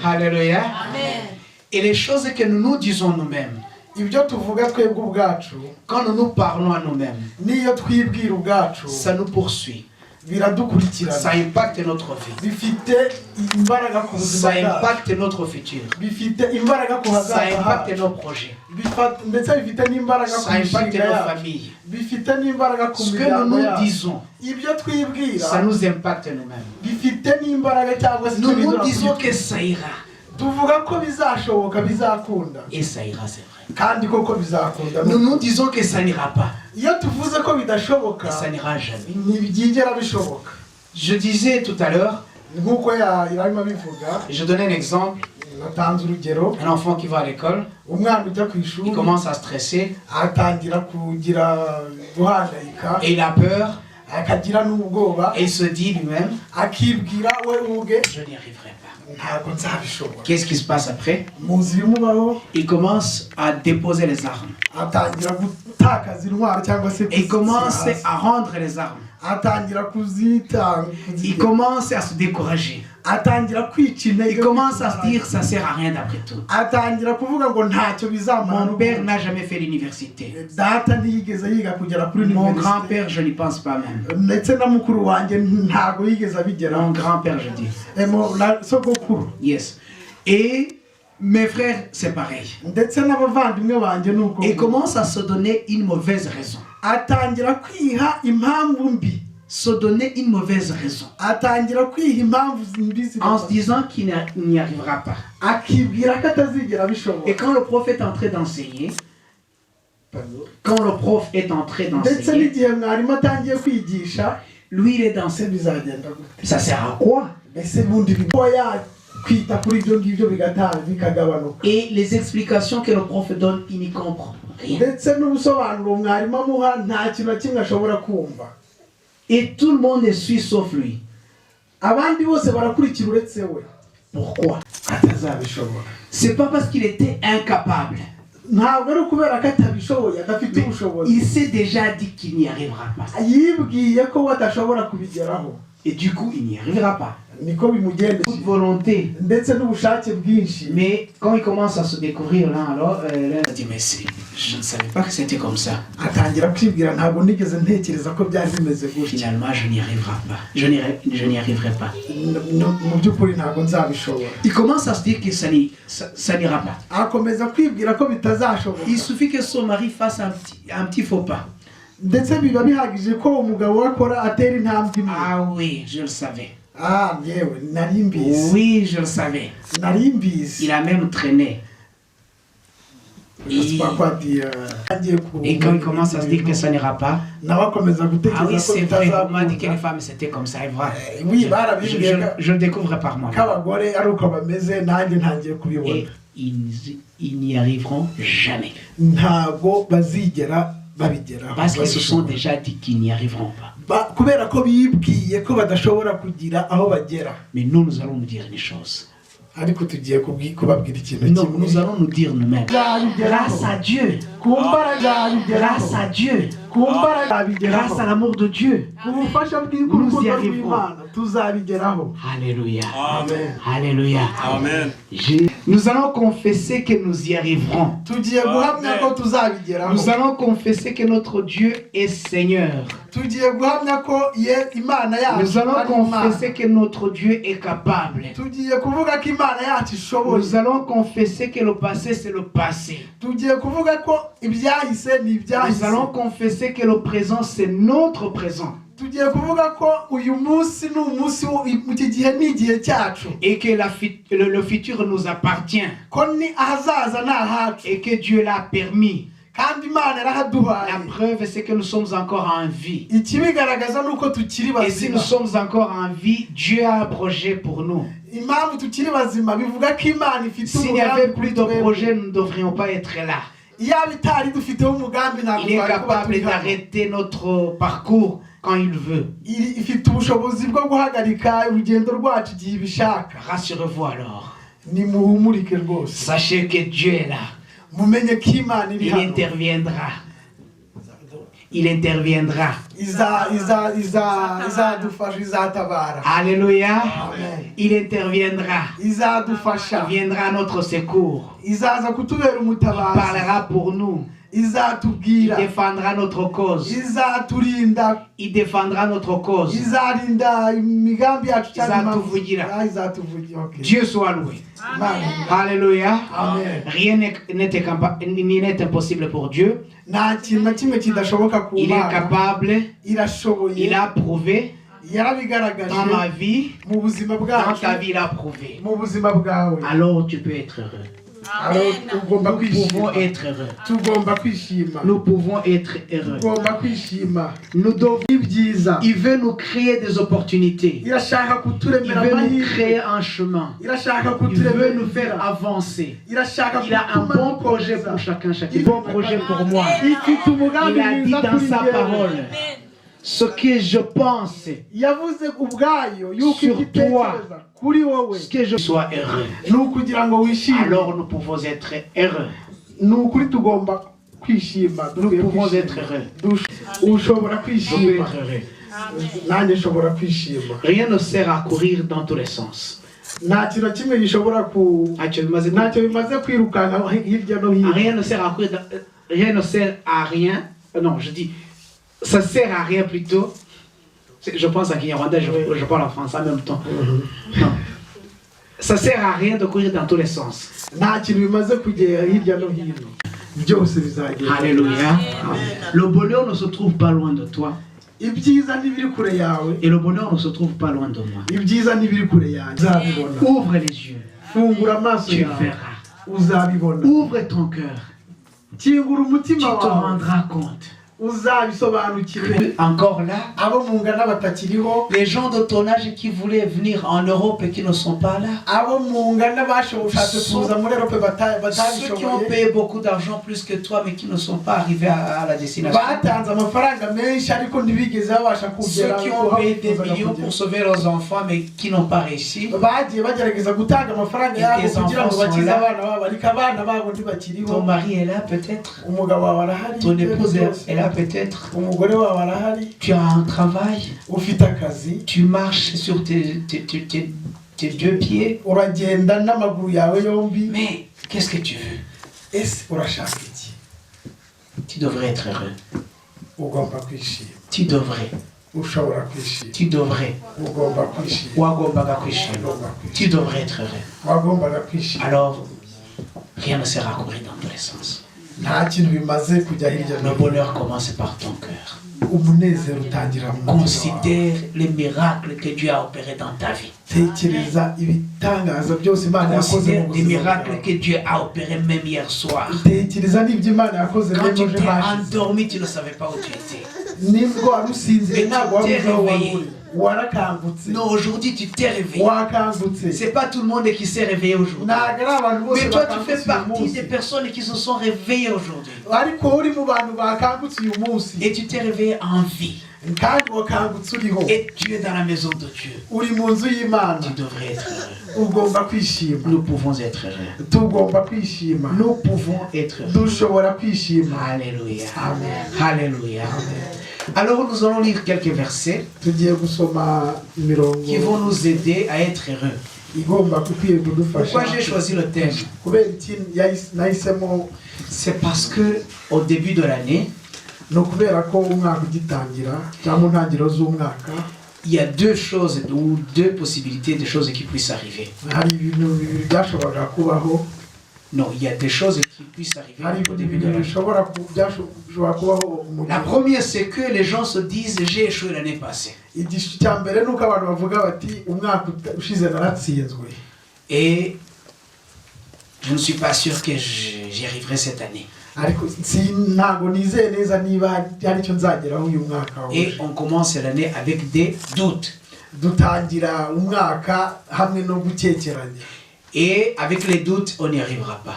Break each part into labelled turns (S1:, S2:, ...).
S1: Alléluia. Et les choses que nous nous disons nous-mêmes,
S2: Ibyo tuvuga twebwe ubwacu,
S1: quand nous nous parlons à nous-mêmes,
S2: n'iyo twibwira ubwacu,
S1: ça nous poursuit.
S2: Biradukurikirana.
S1: Ça impacte notre vie.
S2: Bifite imbaraga ku buzima
S1: Ça
S2: bwacu.
S1: Impacte notre futur.
S2: Bifite imbaraga ku
S1: Ça
S2: hazaza
S1: impacte
S2: hacu.
S1: Nos projets.
S2: Ndetse bifite n'imbaraga ku
S1: Ça impacte
S2: mishinga
S1: nos
S2: yacu.
S1: Familles.
S2: Bifite n'imbaraga ku
S1: Ce que nous
S2: miryango
S1: nous
S2: yacu.
S1: Disons,
S2: Ibyo twibwira
S1: ça nous impacte nous-mêmes.
S2: Bifite n'imbaraga cyangwa se
S1: Nous
S2: icyo
S1: nous
S2: bihindura
S1: disons
S2: kuri
S1: que ça ira.
S2: Tuvuga ko bizashoboka, bizakunda.
S1: Et ça ira, c'est vrai.
S2: Kandi koko bizakunda.
S1: Nous nous disons que ça n'ira pas.
S2: Iyo tuvuze ko bidashoboka,
S1: Et ça n'ira jamais.
S2: Ntibyigera bishoboka.
S1: Je disais tout à l'heure,
S2: Nk'uko yarimo abivuga,
S1: je donnais un exemple.
S2: Natanze urugero.
S1: Un enfant qui va à l'école,
S2: Umwana ujya ku ishuri,
S1: il commence à stresser
S2: atangira kugira guhangayika,
S1: et il a peur
S2: akagira n'ubwoba,
S1: et il se dit lui-même,
S2: akibwira we ubwe,
S1: je n'y arriverai pas.
S2: Ntabwo nzabishobora.
S1: Qu'est-ce qui se passe après?
S2: Muzi ibimubaho?
S1: Il commence à déposer les armes.
S2: Atangira gutakaza intwaro cyangwa se
S1: Et il commence
S2: kuzishyira hasi.
S1: À rendre les armes.
S2: Atangira kuzitanga.
S1: Il commence à se décourager.
S2: Atangira kwica intege.
S1: Il commence à se dire, ça sert à rien d'après tout.
S2: Atangira kuvuga ngo ntacyo bizamara.
S1: Mon père n'a jamais fait l'université.
S2: Data ntiyigeze yiga kugera kuri
S1: Mon
S2: université.
S1: Grand-père, je n'y pense pas même.
S2: Ndetse na mukuru wanjye ntabwo yigeze abigeraho.
S1: Mon grand-père, je dis.
S2: Na sogokuru.
S1: Yes. Et mes frères, c'est pareil.
S2: Ndetse n'abavandimwe banjye ni uko.
S1: Et commence à se donner une mauvaise raison.
S2: Atangira kwiha impamvu mbi.
S1: Se donner une mauvaise raison.
S2: Atangira kwiha impamvu mbi.
S1: En se disant qu'il n'y arrivera pas.
S2: Akibwira ko atazigera abishobora.
S1: Et quand le prof est en train d'enseigner, quand le prof est en train
S2: Ndetse
S1: d'enseigner,
S2: n'igihe mwarimu atangiye kwigisha,
S1: lui, il est dans
S2: ese bizagenda gute?
S1: Ça sert à quoi?
S2: Mbese bundi kuba yakwita kuri ibyo ngibyo bigatanga bikagabanuka.
S1: Et les explications que le prof donne, il n'y comprend rien.
S2: Ndetse n'ubusobanuro mwarimu amuha nta kintu na kimwe ashobora kumva.
S1: Et tout le monde suit sauf lui.
S2: Abandi bose barakurikira uretse we.
S1: Pourquoi?
S2: Atazabishobora.
S1: C'est pas parce qu'il était incapable.
S2: Ntabwo ari ukubera ko atabishoboye, adafite
S1: Mais
S2: ubushobozi.
S1: il s'est déjà dit qu'il n'y arrivera pas.
S2: Yibwiye ko we adashobora kubigeraho.
S1: Et du coup, il n'y arrivera pas.
S2: Niko bimugendekeye.
S1: Toute volonté.
S2: Ndetse n'ubushake bwinshi.
S1: Mais quand il commence à se découvrir l'un alors, l'un dit, mais je ne savais pas que c'était comme ça.
S2: Atangira kwibwira ntabwo nigeze ntekereza ko byari bimeze gutya.
S1: Finalement, je n'y arriverai pas. Je n'y arriverai pas.
S2: Mu by'ukuri ntabwo nzabishobora.
S1: Il commence à se dire que ça n'ira pas.
S2: Akomeza kwibwira ko bitazashoboka.
S1: Il suffit que son mari fasse un petit faux pas.
S2: Ndetse biba bihagije ko umugabo we akora atera intambwe imwe.
S1: Ah oui, je le savais.
S2: Ah yewe nari mbizi.
S1: Oui, je le savais.
S2: Nari mbizi.
S1: Il a même traîné.
S2: Je sais pas quoi dire. Agiye ku
S1: Et quand il commence à se dire que ça n'ira pas,
S2: nawe akomeza gutekereza
S1: ah oui,
S2: ko
S1: c'est vrai, on m'a dit que les
S2: bitazakunda.
S1: Femmes c'était comme ça, et voilà.
S2: Oui,
S1: Je le découvre par moi.
S2: Ko abagore ari uko bameze nanjye ntangiye kubibona.
S1: Et ils n'y arriveront jamais.
S2: Ntabwo bazigera babigeraho.
S1: Parce qu'ils se sont déjà dit qu'ils n'y arriveront pas.
S2: Kubera ko bibwiye ko badashobora kugira aho bagera.
S1: Mais nous, nous allons nous dire une chose.
S2: Ariko tugiye kubabwira ikintu
S1: Non,
S2: kimwe.
S1: Nous allons nous dire nous-mêmes. Grâce à Dieu,
S2: Ku mbaraga,
S1: grâce à Dieu,
S2: ku mbaraga,
S1: grâce à l'amour de Dieu,
S2: ku bufasha bw'urukundo
S1: nous y arriverons.
S2: rw'Imana tuzabigeraho.
S1: Alléluia.
S2: Amen.
S1: Alléluia.
S3: Amen.
S1: Nous allons confesser que nous y arriverons.
S2: Tugiye guhamya ko tuzabigeraho.
S1: Nous allons confesser que notre Dieu est Seigneur.
S2: Tugiye guhamya ko ye Imana yacu
S1: Nous allons
S2: ari Imana.
S1: Confesser que notre Dieu est capable.
S2: Tugiye kuvuga ko Imana yacu ishoboye.
S1: Nous allons confesser que le passé, c'est le passé.
S2: Tugiye kuvuga ko ibyahise ni
S1: Nous
S2: ibyahise.
S1: Allons confesser que le présent, c'est notre présent.
S2: Tugiye kuvuga ko uyu munsi ni umunsi iki gihe ni igihe cyacu.
S1: Et que le futur nous appartient.
S2: Ko ni ahazaza ni ahacu.
S1: Et que Dieu l'a permis.
S2: Kandi Imana yarahaduhaye.
S1: La preuve, c'est que nous sommes encore en vie.
S2: Ikibigaragaza ni uko tukiri
S1: Et si
S2: bazima.
S1: Nous sommes encore en vie, Dieu a un projet pour nous.
S2: Impamvu tukiri bazima bivuga ko Imana ifite
S1: S'il n'y avait
S2: umugambi
S1: plus
S2: kuri
S1: de
S2: twebwe.
S1: Projet, nous ne devrions pas être là.
S2: Iyaba itari dufiteho umugambi ntabwo
S1: Il est
S2: twari kuba
S1: capable
S2: turi hano.
S1: D'arrêter notre parcours quand il veut.
S2: Ifite ubushobozi bwo guhagarika urugendo rwacu igihe ibishaka.
S1: Rassurez-vous alors.
S2: Nimuhumurike rwose.
S1: Sachez que Dieu est là.
S2: Mumenye ko Imana iri
S1: Il
S2: hano.
S1: Interviendra. Il interviendra.
S2: Iza iza iza izadufasha izatabara.
S1: Alléluia.
S2: Amen.
S1: Il interviendra.
S2: Izadufasha.
S1: Il viendra à notre secours.
S2: Izaza kutubera
S1: Il
S2: umutabazi.
S1: Parlera pour nous. Il
S2: Izatubwira.
S1: Défendra notre cause.
S2: Izaturinda.
S1: Il défendra notre cause.
S2: Izarinda imigambi yacu cyangwa impamvu-
S1: Izatuvugira.
S2: Ah, izatuvugira, okay.
S1: Dieu soit loué.
S2: Imana.
S1: Alléluia.
S2: Amen.
S1: Rien n'est impossible pour Dieu.
S2: Nta kintu na kimwe kidashoboka ku
S1: Il est
S2: Mana.
S1: Capable.
S2: Irashoboye.
S1: Il a prouvé
S2: Yarabigaragaje.
S1: Dans ma vie,
S2: Mu buzima
S1: dans
S2: bwacu.
S1: Ta vie, il a prouvé.
S2: Mu buzima bwawe.
S1: Alors tu peux être heureux.
S2: Alors, ugomba
S1: Nous pouvons
S2: kwishima.
S1: Être heureux.
S2: Tugomba kwishima.
S1: Nous pouvons être heureux.
S2: Tugomba kwishima.
S1: Nous devons.
S2: Ibyiza.
S1: Il veut nous créer des opportunités.
S2: Irashaka
S1: Il
S2: kuturemera
S1: veut nous
S2: amahirwe.
S1: Créer un chemin.
S2: Irashaka
S1: Il veut
S2: kuturemera
S1: nous faire
S2: inzira.
S1: Avancer.
S2: Irashaka
S1: Il a un
S2: gutuma
S1: bon projet
S2: dukomeza.
S1: Pour chacun, chacun. Bon projet pour moi.
S2: Ifite umugambi
S1: Il a dit
S2: mwiza
S1: dans
S2: kuri
S1: sa
S2: njyewe.
S1: Parole ce que je pense,
S2: Yavuze ubwayo yuko
S1: Sur
S2: ibyo itekereza kuri wowe
S1: ce que je sois heureux.
S2: Ni ukugira ngo wishime.
S1: Alors nous pouvons être heureux.
S2: Ni ukuri tugomba kwishima.
S1: Nous
S2: Dukwiye
S1: pouvons
S2: kwishima.
S1: Être heureux.
S2: Ushobora
S1: Je peux
S2: kwishima.
S1: Être heureux.
S2: Nanjye nshobora kwishima.
S1: Rien ne sert à courir dans tous les sens.
S2: Nta kintu na kimwe gishobora ku
S1: Ntacyo bimaze
S2: ntacyo bimaze kwirukanka hirya no hino.
S1: Rien ne sert à courir rien ne sert à rien. Non, je dis, ça sert à rien plutôt. Je pense à Kinyarwanda, je parle en français en même temps. Non. Ça sert à rien de courir dans tous les sens.
S2: Nta kintu bimaze kugera hirya no hino byose bizagenda.
S1: Alléluia. Le bonheur ne se trouve pas loin de toi.
S2: Ibyiza ntibiri kure yawe.
S1: Et le bonheur ne se trouve pas loin de moi.
S2: Ibyiza ntibiri kure yanjye uzabibona.
S1: Ouvre les yeux.
S2: Fungura amaso
S1: Tu
S2: yawe.
S1: Verras.
S2: Uzabibona.
S1: Ouvre ton cœur.
S2: Kingura
S1: Tu
S2: umutima
S1: te
S2: wawe.
S1: Rendras compte.
S2: Uzabisobanukirwe.
S1: Encore là,
S2: abo mungana batakiriho.
S1: Les gens de ton âge qui voulaient venir en Europe et qui ne sont pas là.
S2: Abo mungana bashatse kuza muri Europe
S1: Ceux qui ont
S2: batabishoboye.
S1: Payé beaucoup d'argent plus que toi mais qui ne sont pas arrivés à la destination.
S2: Batanze amafaranga menshi ariko ntibigeze babasha
S1: Ceux
S2: kugera
S1: qui ont
S2: aho
S1: payé des
S2: bifuzaga
S1: millions
S2: kugera.
S1: Pour sauver leurs enfants mais qui n'ont pas réussi.
S2: Bagiye bagerageza gutanga amafaranga yabo
S1: Et tes
S2: kugira ngo
S1: enfants
S2: bakize
S1: sont là.
S2: Abana babo ariko abana babo ntibakiriho.
S1: Ton mari est là peut-être.
S2: Umugabo wawe arahari.
S1: Ton épouse
S2: byose.
S1: est là peut-être.
S2: Umugore wawe arahari.
S1: Tu as un travail.
S2: Ufite akazi.
S1: Tu marches sur tes deux pieds.
S2: Uragenda n'amaguru yawe yombi.
S1: Mais qu'est-ce que tu veux?
S2: Ese urashaka iki?
S1: Tu devrais être heureux.
S2: Ugomba kwishima.
S1: Tu devrais.
S2: Ushobora kwishima.
S1: Tu devrais.
S2: Ugomba kwishima.
S1: Wagombaga kwishima.
S2: Ugomba kwishima.
S1: Tu devrais être heureux.
S2: Wagombaga kwishima.
S1: Alors, rien ne sert à courir dans tous les sens.
S2: Nta kintu bimaze kujya hirya no
S1: Le
S2: hino.
S1: Bonheur commence par ton cœur.
S2: Umunezero utangira mu mutima wawe.
S1: Considère les miracles que Dieu a opérés dans ta vie.
S2: Tekereza ibitangaza byose Imana yakoze mu
S1: Considère les
S2: buzima
S1: miracles
S2: bwawe.
S1: Que Dieu a opérés même hier soir.
S2: Tekereza n'ibyo Imana yakoze
S1: Quand tu
S2: n'ejo
S1: t'es
S2: hashize.
S1: Endormi, tu ne savais pas où tu étais.
S2: Nibwo wari usinziriye ntabwo wari uzi aho wari uri warakangutse.
S1: Non, aujourd'hui, tu t'es réveillé.
S2: Wakangutse.
S1: C'est pas tout le monde qui s'est réveillé aujourd'hui.
S2: Ntabwo ari abantu bose
S1: Mais toi, tu
S2: bakangutse
S1: fais
S2: uyu
S1: partie
S2: munsi.
S1: Des personnes qui se sont réveillées aujourd'hui.
S2: Ariko uri mu bantu bakangutse uyu munsi.
S1: Et tu t'es réveillé en vie.
S2: Kandi wakangutse uriho.
S1: Et tu es dans la maison de Dieu.
S2: Uri mu nzu y'Imana.
S1: Tu devrais être heureux.
S2: Ugomba kwishima.
S1: Nous pouvons être heureux.
S2: Tugomba kwishima.
S1: Nous pouvons être heureux.
S2: Dushobora kwishima.
S1: Alléluia.
S2: Amen.
S1: Alléluia. Alors nous allons lire quelques versets
S2: Tugiye gusoma imirongo
S1: qui vont nous aider à être heureux.
S2: Igomba ukwiye kudufasha.
S1: Pourquoi j'ai choisi le thème?
S2: Kubera iki nahisemo?
S1: C'est parce que au début de l'année,
S2: Ni ukubera ko umwaka ugitangira cyangwa mu ntangiriro z'umwaka
S1: il y a deux choses ou deux possibilités de choses qui puissent arriver.
S2: Hari ibintu bibiri byashoboraga kubaho.
S1: Non, il y a des choses qui puissent
S2: Hari
S1: arriver au
S2: ibintu
S1: début de
S2: bibiri
S1: l'année.
S2: Bishobora byashobora kubaho mu
S1: La
S2: gihe.
S1: Première, c'est que les gens se disent: j'ai échoué l'année passée.
S2: Igice cya mbere ni uko abantu bavuga bati umwaka ushize naratsinzwe.
S1: Et je ne suis pas sûr que j'y arriverai cette année.
S2: Ariko ntabwo nizeye neza niba hari icyo nzageraho uyu mwaka
S1: Et
S2: wuje.
S1: On commence l'année avec des doutes.
S2: Dutangira umwaka hamwe no gukekeranya.
S1: Et avec les doutes, on n'y arrivera pas.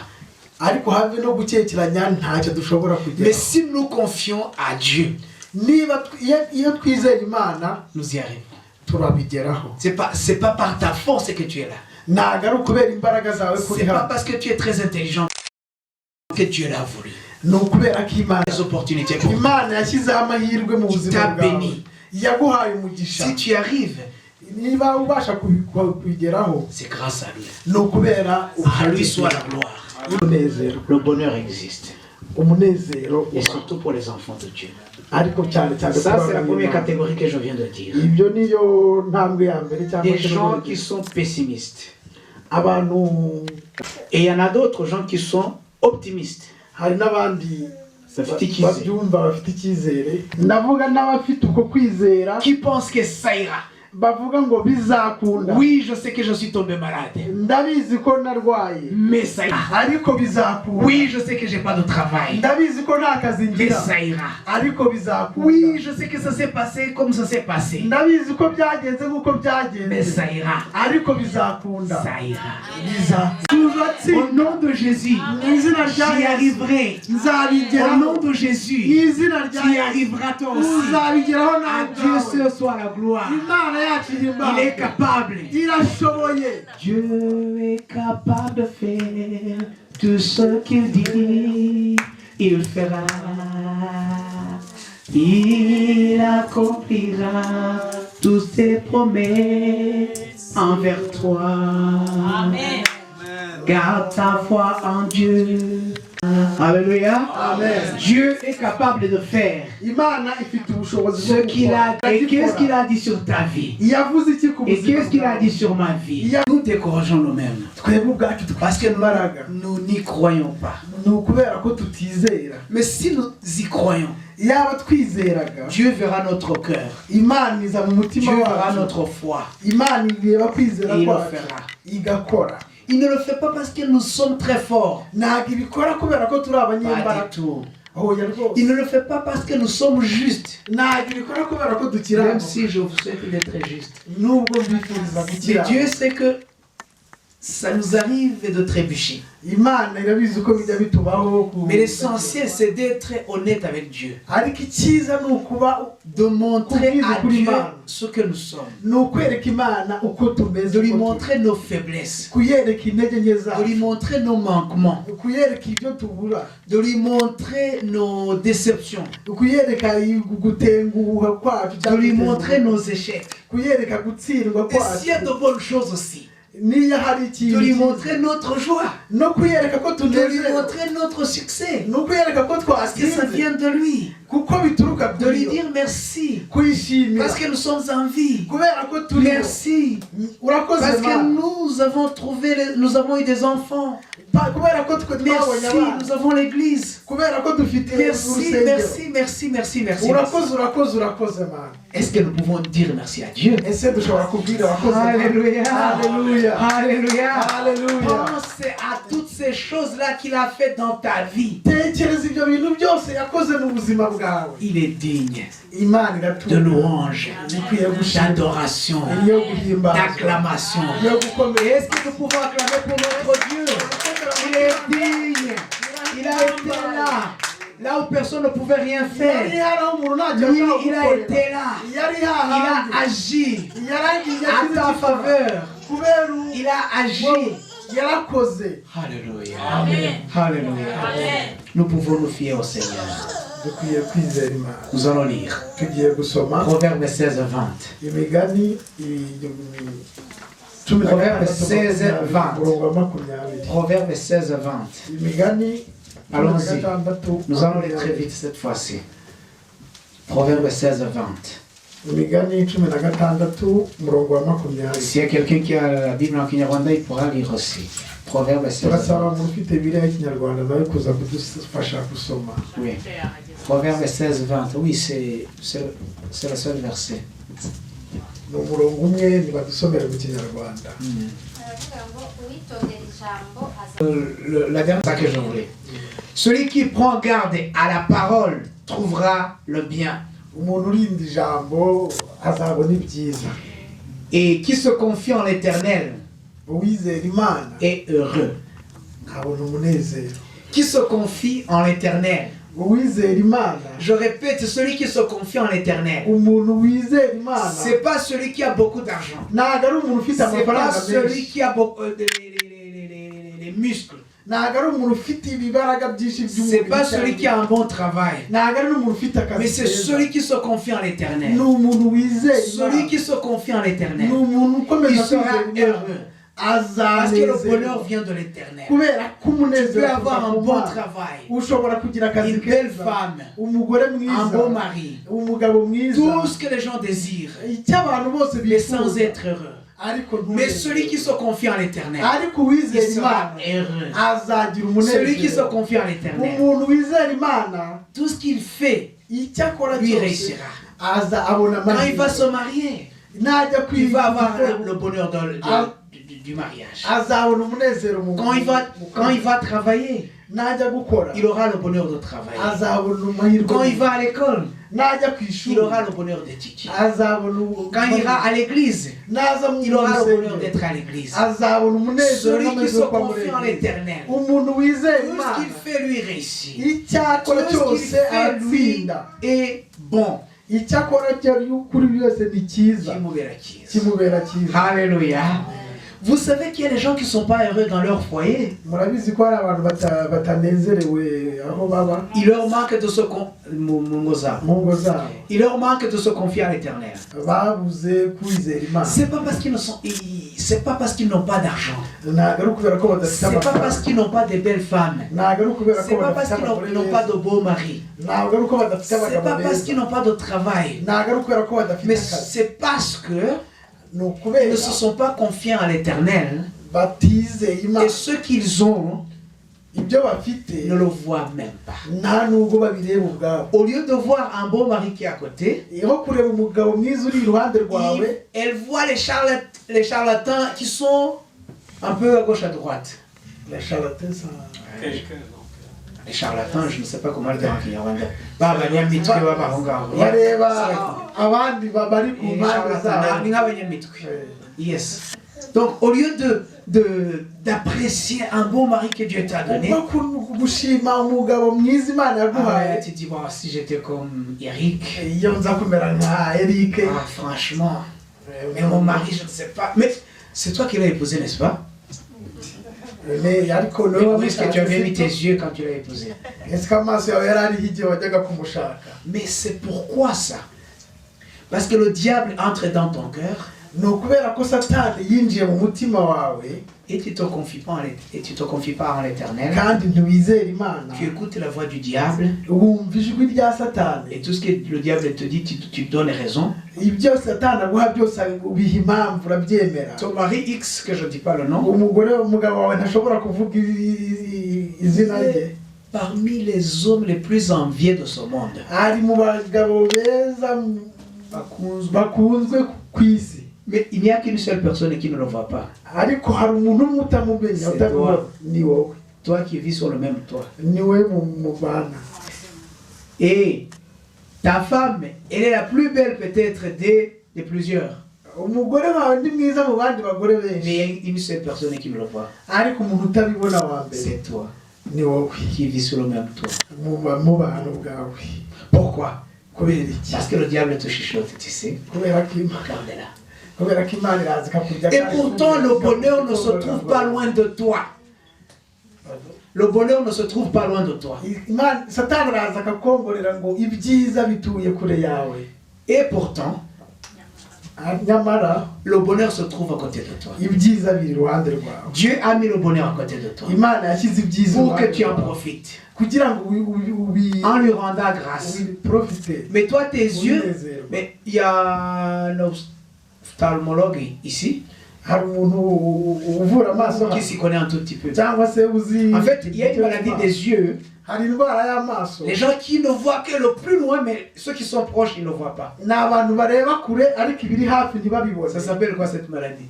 S2: Ariko hamwe no gukekeranya ntacyo dushobora kugeraho.
S1: Mais si nous confions à Dieu,
S2: niba iyo twizeye Imana
S1: nous y arrivons.
S2: Turabigeraho.
S1: C'est pas par ta force que tu es là.
S2: Ntabwo ari ukubera imbaraga zawe kuri
S1: C'est pas
S2: hano.
S1: Parce que tu es très intelligent que Dieu l'a voulu.
S2: Ni ukubera ko Imana
S1: Des opportunités pour toi.
S2: Imana yashyizeho amahirwe mu buzima
S1: T'a
S2: bwawe.
S1: Béni.
S2: Yaguhaye umugisha.
S1: Si tu y arrives,
S2: Niba ubasha kubigeraho,
S1: c'est grâce à lui.
S2: Ni ukubera
S1: À lui soit la gloire.
S2: Umunezero.
S1: Le bonheur existe.
S2: Umunezero
S1: Et
S2: ubaho.
S1: surtout pour les enfants de Dieu.
S2: Ariko cyane cyane
S1: Ça,
S2: ku
S1: c'est la
S2: bana
S1: première
S2: b'Imana.
S1: Catégorie que je viens de dire.
S2: Ibyo niyo ntambwe ya mbere cyangwa
S1: Des
S2: se
S1: gens qui sont pessimistes.
S2: Abantu
S1: Et il y en a d'autres gens qui sont optimistes.
S2: Hari n'abandi
S1: Bafite icyizere.
S2: Babyumva bafite icyizere ndavuga n'abafite uko kwizera
S1: Qui pensent que ça ira.
S2: Bavuga ngo bizakunda.
S1: Oui, je sais que je suis tombé malade.
S2: Ndabizi ko narwaye
S1: Mais ça ira.
S2: Ariko bizakunda.
S1: Oui, je sais que j'ai pas de travail.
S2: Ndabizi ko nta kazi
S1: Mais
S2: ngira
S1: ça ira.
S2: Ariko bizakunda.
S1: Oui, je sais que ça s'est passé comme ça s'est passé.
S2: Ndabizi ko byagenze nk'uko
S1: Mais
S2: byagenze
S1: ça ira.
S2: Ariko bizakunda.
S1: Ça ira.
S2: Bizakunda.
S1: Au nom de Jésus,
S2: Mu izina rya
S1: j'y
S2: Yesu
S1: arriverai. Au
S2: nzabigeraho.
S1: Nom de
S2: Mu
S1: Jésus,
S2: izina rya
S1: tu y
S2: Yesu
S1: arriveras toi aussi.
S2: uzabigeraho
S1: À
S2: nawe
S1: Dieu
S2: ubwawe.
S1: Seul soit la gloire.
S2: Imana yacu
S1: Il est
S2: ihimbazwe.
S1: Capable.
S2: Irashoboye.
S1: Dieu est capable de faire tout ce qu'il dit, il fera. Il accomplira toutes ses promesses envers toi.
S3: Amen.
S1: Garde ta foi en Dieu. Alléluia.
S2: Amen.
S1: Dieu est capable de faire
S2: Imana ifite ubushobozi bwo
S1: ce qu'il a
S2: gukora.
S1: Et qu'est-ce qu'il a dit sur ta vie?
S2: Yavuze iki ku
S1: Et
S2: buzima
S1: qu'est-ce qu'il a
S2: bwawe?
S1: Dit sur ma vie? Nous décourageons nous-mêmes.
S2: Twebwe ubwacu
S1: Parce que
S2: imbaraga
S1: nous n'y croyons pas.
S2: Ni ukubera ko tutizera.
S1: Mais si nous y croyons,
S2: Yaba twizeraga,
S1: Dieu verra notre cœur.
S2: Imana iza mu mutima
S1: Dieu verra
S2: wacu.
S1: Notre foi.
S2: Imana ireba kwizera
S1: Et il le
S2: kwacu
S1: fera.
S2: Igakora.
S1: Il ne le fait pas parce que nous sommes très forts.
S2: Ntabwo ibikora kubera ko turi
S1: Pas
S2: abanyembaraga.
S1: Du tout.
S2: Oya rwose.
S1: Il ne le fait pas parce que nous sommes justes.
S2: Ntabwo ibikora kubera ko
S1: Même
S2: dukiranuka.
S1: Si je vous souhaite d'être juste.
S2: Nubwo mbifuriza
S1: Mais
S2: gukiranuka.
S1: Dieu sait que ça nous arrive de trébucher.
S2: Imana irabizi uko bijya bitubaho
S1: Mais l'essentiel, c'est d'être honnête avec Dieu.
S2: Ariko icyiza ni ukuba
S1: De montrer à
S2: Kubwiza ukuri
S1: Dieu
S2: Imana.
S1: Ce que nous sommes.
S2: Ni ukwereka Imana uko tumeze
S1: De lui
S2: uko turi.
S1: Montrer nos faiblesses.
S2: Kuyereka intege nke
S1: De
S2: zacu
S1: lui montrer nos manquements.
S2: kuyereka ibyo tubura
S1: De lui montrer nos déceptions.
S2: Kuyereka gutenguha kwacu
S1: De
S2: cyangwa
S1: lui
S2: gutenguha.
S1: Montrer nos échecs.
S2: Kuyereka gutsindwa
S1: Et s'il y a
S2: kwacu
S1: de bonnes choses aussi,
S2: niyo hari ikintu
S1: de lui
S2: cyiza.
S1: Montrer notre joie.
S2: No kuyereka ko
S1: De lui
S2: tunezerewe
S1: montrer notre succès.
S2: ni ukuyereka ko
S1: Parce que ça
S2: twatsinze
S1: vient de lui.
S2: Kuko bituruka
S1: De lui
S2: kuri yo
S1: dire merci.
S2: Kuyishimira
S1: Parce que nous sommes en vie.
S2: Kubera ko turiho.
S1: Merci.
S2: Urakoze
S1: Parce que
S2: Mana.
S1: nous avons trouvé, nous avons eu des enfants.
S2: Kubera ko twe twabonye
S1: Merci,
S2: abana
S1: nous avons l'église.
S2: Kubera ko dufite
S1: Merci,
S2: urusengero.
S1: Merci, merci, merci, merci.
S2: Urakoze urakoze urakoze Mana.
S1: Est-ce que nous pouvons dire merci à Dieu?
S2: Ese dushobora kubwira urakoze Mana?
S1: Alléluia.
S2: Alléluia.
S1: Alléluia.
S2: Alléluia.
S1: Pense à toutes ces choses-là qu'il a fait dans ta vie.
S2: Tekereza ibyo bintu byose yakoze mu buzima bwawe.
S1: Il est digne
S2: Imana
S1: de
S2: iratunga
S1: louange,
S2: ikwiye gushimwa
S1: d'adoration,
S2: iyo guhimbazwa
S1: d'acclamation.
S2: Iyo gukomera.
S1: Est-ce que nous pouvons acclamer pour notre Dieu? Il est digne. Il a été là. Là où personne ne pouvait rien
S2: Yari
S1: faire.
S2: hari aho umuntu ntacyo
S1: Lui,
S2: ashobora
S1: il a
S2: gukorera.
S1: Été là.
S2: Yari
S1: Il
S2: hahandi
S1: a agi
S2: yaragiye
S1: à ta faveur.
S2: Kubera
S1: Il a agi.
S2: Yarakoze.
S1: Alléluia.
S3: Amen.
S1: Alléluia.
S3: Amen.
S1: Nous pouvons nous fier au Seigneur.
S2: Dukwiye kwizera Imana.
S1: Nous allons lire.
S2: Tugiye gusoma.
S1: Proverbe 16, 20.
S2: Imigani cumi na
S1: Proverbe
S2: gatandatu
S1: 16,
S2: makumyabiri,
S1: 20.
S2: umurongo wa 20.
S1: Proverbe 16, 20.
S2: Imigani cumi na
S1: Allons-y.
S2: gatandatu
S1: Nous allons lire très vite cette fois-ci. Proverbe 16, 20.
S2: Imigani 16 umurongo wa 20.
S1: S'il y a quelqu'un qui a la Bible en Kinyarwanda, il pourra lire aussi. Proverbe 16,
S2: Turasaba
S1: 20.
S2: umuntu ufite Bibiliya y'ikinyarwanda nawe kuza kudufasha gusoma.
S1: Oui. Proverbe 16, 20. Oui, c'est le seul verset.
S2: Ni umurongo umwe nibadusomere mu kinyarwanda.
S4: Baravuga ngo uwitondera ijambo aza
S1: La dernière ça que je voulais. Celui qui prend garde à la parole trouvera le bien.
S2: Umuntu urinda ijambo azabona ibyiza.
S1: Et qui se confie en l'Éternel
S2: Uwizera Imana
S1: est heureux.
S2: Abona umunezero.
S1: Qui se confie en l'Éternel.
S2: Uwizera Imana.
S1: Je répète, celui qui se confie en l'Éternel.
S2: Umuntu wizera Imana.
S1: C'est pas celui qui a beaucoup d'argent.
S2: Ntabwo ari umuntu ufite
S1: C'est pas
S2: amafaranga
S1: celui
S2: menshi.
S1: Qui a beaucoup, les muscles.
S2: Ntabwo ari umuntu ufite ibibaraga byinshi
S1: C'est
S2: by'umubiri
S1: pas celui qui a un bon travail.
S2: Ntabwo ari n'umuntu ufite akazi
S1: Mais c'est
S2: keza.
S1: Celui qui se confie en l'Éternel.
S2: Ni umuntu wizeye
S1: Celui
S2: Imana.
S1: qui se confie en
S2: Ni
S1: l'Éternel.
S2: Umuntu ukomeza
S1: Il sera
S2: kwizera Imana.
S1: Heureux. Parce que le
S2: Azanezerwa
S1: bonheur vient de l'Éternel.
S2: Kubera ko
S1: Tu
S2: umunezero
S1: peux avoir
S2: uturuka
S1: un
S2: ku
S1: bon
S2: Mana.
S1: Travail,
S2: Ushobora kugira akazi
S1: une belle
S2: keza
S1: femme,
S2: umugore mwiza
S1: un bon mari,
S2: umugabo mwiza
S1: tout ce que les gens désirent,
S2: icyo abantu bose
S1: mais sans
S2: bifuza
S1: être heureux.
S2: Ariko
S1: Mais celui qui se confie en l'Éternel,
S2: ariko
S1: il
S2: uwizera
S1: sera
S2: Imana
S1: heureux.
S2: Azagira
S1: Celui qui se
S2: umunezero
S1: confie en l'Éternel,
S2: umuntu wizera Imana
S1: tout ce qu'il fait,
S2: icyo akora
S1: lui
S2: cyose
S1: réussira.
S2: Aza abona
S1: Quand il va
S2: amahirwe
S1: se marier,
S2: najya
S1: il va avoir
S2: kwiga
S1: le bonheur
S2: Ah.
S1: du mariage.
S2: Azabona umunezero mu
S1: Quand il va travailler,
S2: najya gukora
S1: il aura le bonheur de travailler.
S2: Azabona amahirwe
S1: Quand il va à l'école,
S2: najya ku ishuri
S1: il aura le bonheur d'étudier.
S2: Azabona
S1: Quand il ira à l'église,
S2: naza mu
S1: il aura le bonheur
S2: rusengero
S1: d'être à l'église.
S2: Azabona umunezero
S1: Celui qui
S2: n'amahirwe
S1: se
S2: yo kuba muri
S1: confie en
S2: église.
S1: l'Éternel,
S2: Umuntu wizeye
S1: tout ce
S2: Imana
S1: qu'il fait lui réussit.
S2: Icyo akora
S1: Tout ce qu'il
S2: cyose
S1: fait lui
S2: aratsinda
S1: est bon.
S2: Icyo akora cyo kuri byose ni cyiza
S1: Kimubera cyiza.
S2: Kimubera cyiza.
S1: Alléluia. Vous savez qu'il y a des gens qui ne sont pas heureux dans leur foyer.
S2: Murabizi ko hari abantu bata- batanezerewe aho baba.
S1: Il leur manque de se con- mu ngo zabo.
S2: Mu ngo zabo.
S1: Il leur manque de se confier à l'Éternel.
S2: Babuze kwizera Imana.
S1: C'est pas parce qu'ils n'ont pas d'argent.
S2: Ntabwo ari ukubera ko badafite
S1: C'est pas parce
S2: amafaranga
S1: qu'ils n'ont pas de belles femmes.
S2: ntabwo ari ukubera ko
S1: C'est pas
S2: badafite
S1: parce qu'ils
S2: abagore
S1: n'ont pas
S2: beza
S1: de beaux maris.
S2: ntabwo ari uko badafite
S1: C'est
S2: abagabo
S1: pas parce
S2: beza
S1: qu'ils n'ont pas de travail.
S2: Ntabwo ari ukubera ko badafite
S1: Mais
S2: akazi
S1: c'est parce que
S2: ni
S1: ils
S2: ukubera
S1: ne se sont pas confiés à l'Éternel.
S2: Batizeye Imana.
S1: Et ce qu'ils ont
S2: ibyo bafite
S1: ne le voient même pas.
S2: Nta nubwo babireba ubwabo.
S1: Au lieu de voir un beau mari qui est à côté,
S2: Aho kureba umugabo mwiza uri iruhande rwawe
S1: elle voit les charlatans qui sont un peu à gauche, à droite.
S2: La charlatan, ça-
S3: Quelqu'un, donc.
S1: Les charlatans, je ne sais pas comment le dire en Kinyarwanda. Ba banyamitwe b'aho ngaho.
S2: Bareba abandi ba- bari ku
S1: Les
S2: mpande
S1: charlatans,
S2: zabo.
S1: Ni nk'abanyamitwe. Yes. Donc, au lieu d'apprécier un beau mari que Dieu t'a donné,
S2: ubwo ku- gushima umugabo mwiza Imana
S1: ah
S2: yaguhaye
S1: ouais, tu te dis, bon, si j'étais comme Eric,
S2: iyo nza kumera nka Eric.
S1: Ah, franchement, mais mon mari, je ne sais pas. Mais c'est toi qui l'as épousé, n'est-ce pas?
S2: Mais ariko
S1: Mais
S2: niwe
S1: où est-ce que tu avais mis tes
S2: wamushatse
S1: yeux quand tu l'as épousé?
S2: Ese ko amaso yawe yari ariho igihe wajyaga kumushaka?
S1: Mais c'est pourquoi ça? Parce que le diable entre dans ton cœur
S2: ni ukubera ko Satani yinjiye mu mutima wawe
S1: et tu te confies pas en l'Éternel.
S2: Kandi ntiwizere Imana.
S1: Tu écoutes la voix du diable
S2: wumva ijwi rya Satani
S1: et tout ce que le diable te dit, tu donnes raison.
S2: Ibyo Satani aguha byose ubiha impamvu urabyemera.
S1: Ton mari X, que je ne dis pas le nom,
S2: umugore umugabo wawe ntashobora kuvuga izina rye
S1: parmi les hommes les plus enviés de ce monde.
S2: Ari mu bagabo beza bakunzwe ku isi.
S1: Mais il n'y a qu'une seule personne qui ne le voit pas.
S2: Ariko hari umuntu umwe utamumenya
S1: C'est
S2: utamubona
S1: toi.
S2: Ni wowe.
S1: Toi qui vis sur le même toit.
S2: Ni wowe mu- mubana.
S1: Et ta femme, elle est la plus belle peut-être des plusieurs.
S2: Umugore wawe ni mwiza mu bandi bagore
S1: Mais il y
S2: benshi
S1: a une seule personne qui ne le voit.
S2: Ariko umuntu utabibona wa mbere
S1: C'est toi
S2: ni wowe
S1: qui vis sur le même toit.
S2: Muba mubana ubwawe.
S1: Pourquoi?
S2: Kubera iki?
S1: Parce que le diable te chuchote, tu sais.
S2: Kubera ko Imana
S1: Regardez-la.
S2: Kubera ko Imana iraza ikakurya
S1: Et
S2: kandi
S1: pourtant, le bonheur ne se trouve pas loin de toi. Le bonheur ne se trouve pas loin de toi.
S2: Imana Satani araza akakongorera ngo ibyiza bituye kure yawe.
S1: Et pourtant,
S2: Ah, nyamara
S1: le bonheur se trouve à côté de toi.
S2: Ibyiza biri iruhande rwawe.
S1: Dieu a mis le bonheur à côté de toi
S2: Imana yashyize ibyiza
S1: pour que
S2: iruhande
S1: tu en
S2: rwawe.
S1: Profites
S2: Kugira ngo ubi- ubi- ubi-
S1: en lui rendant grâce.
S2: Ubiprofite.
S1: Mais toi, tes yeux,
S2: Umunezero.
S1: Mais il y a un ophtalmologue ici
S2: hari umuntu uvura amaso
S1: qui
S2: hano
S1: s'y connaît un tout petit peu.
S2: Cyangwa se uzi.
S1: En fait, il y a une maladie des yeux.
S2: Hari indwara y'amaso.
S1: Les gens qui ne voient que le plus loin, mais ceux qui sont proches, ils ne voient pas.
S2: Ni abantu bareba kure ariko ibiri hafi ntibabibone.
S1: Ça s'appelle quoi, cette maladie?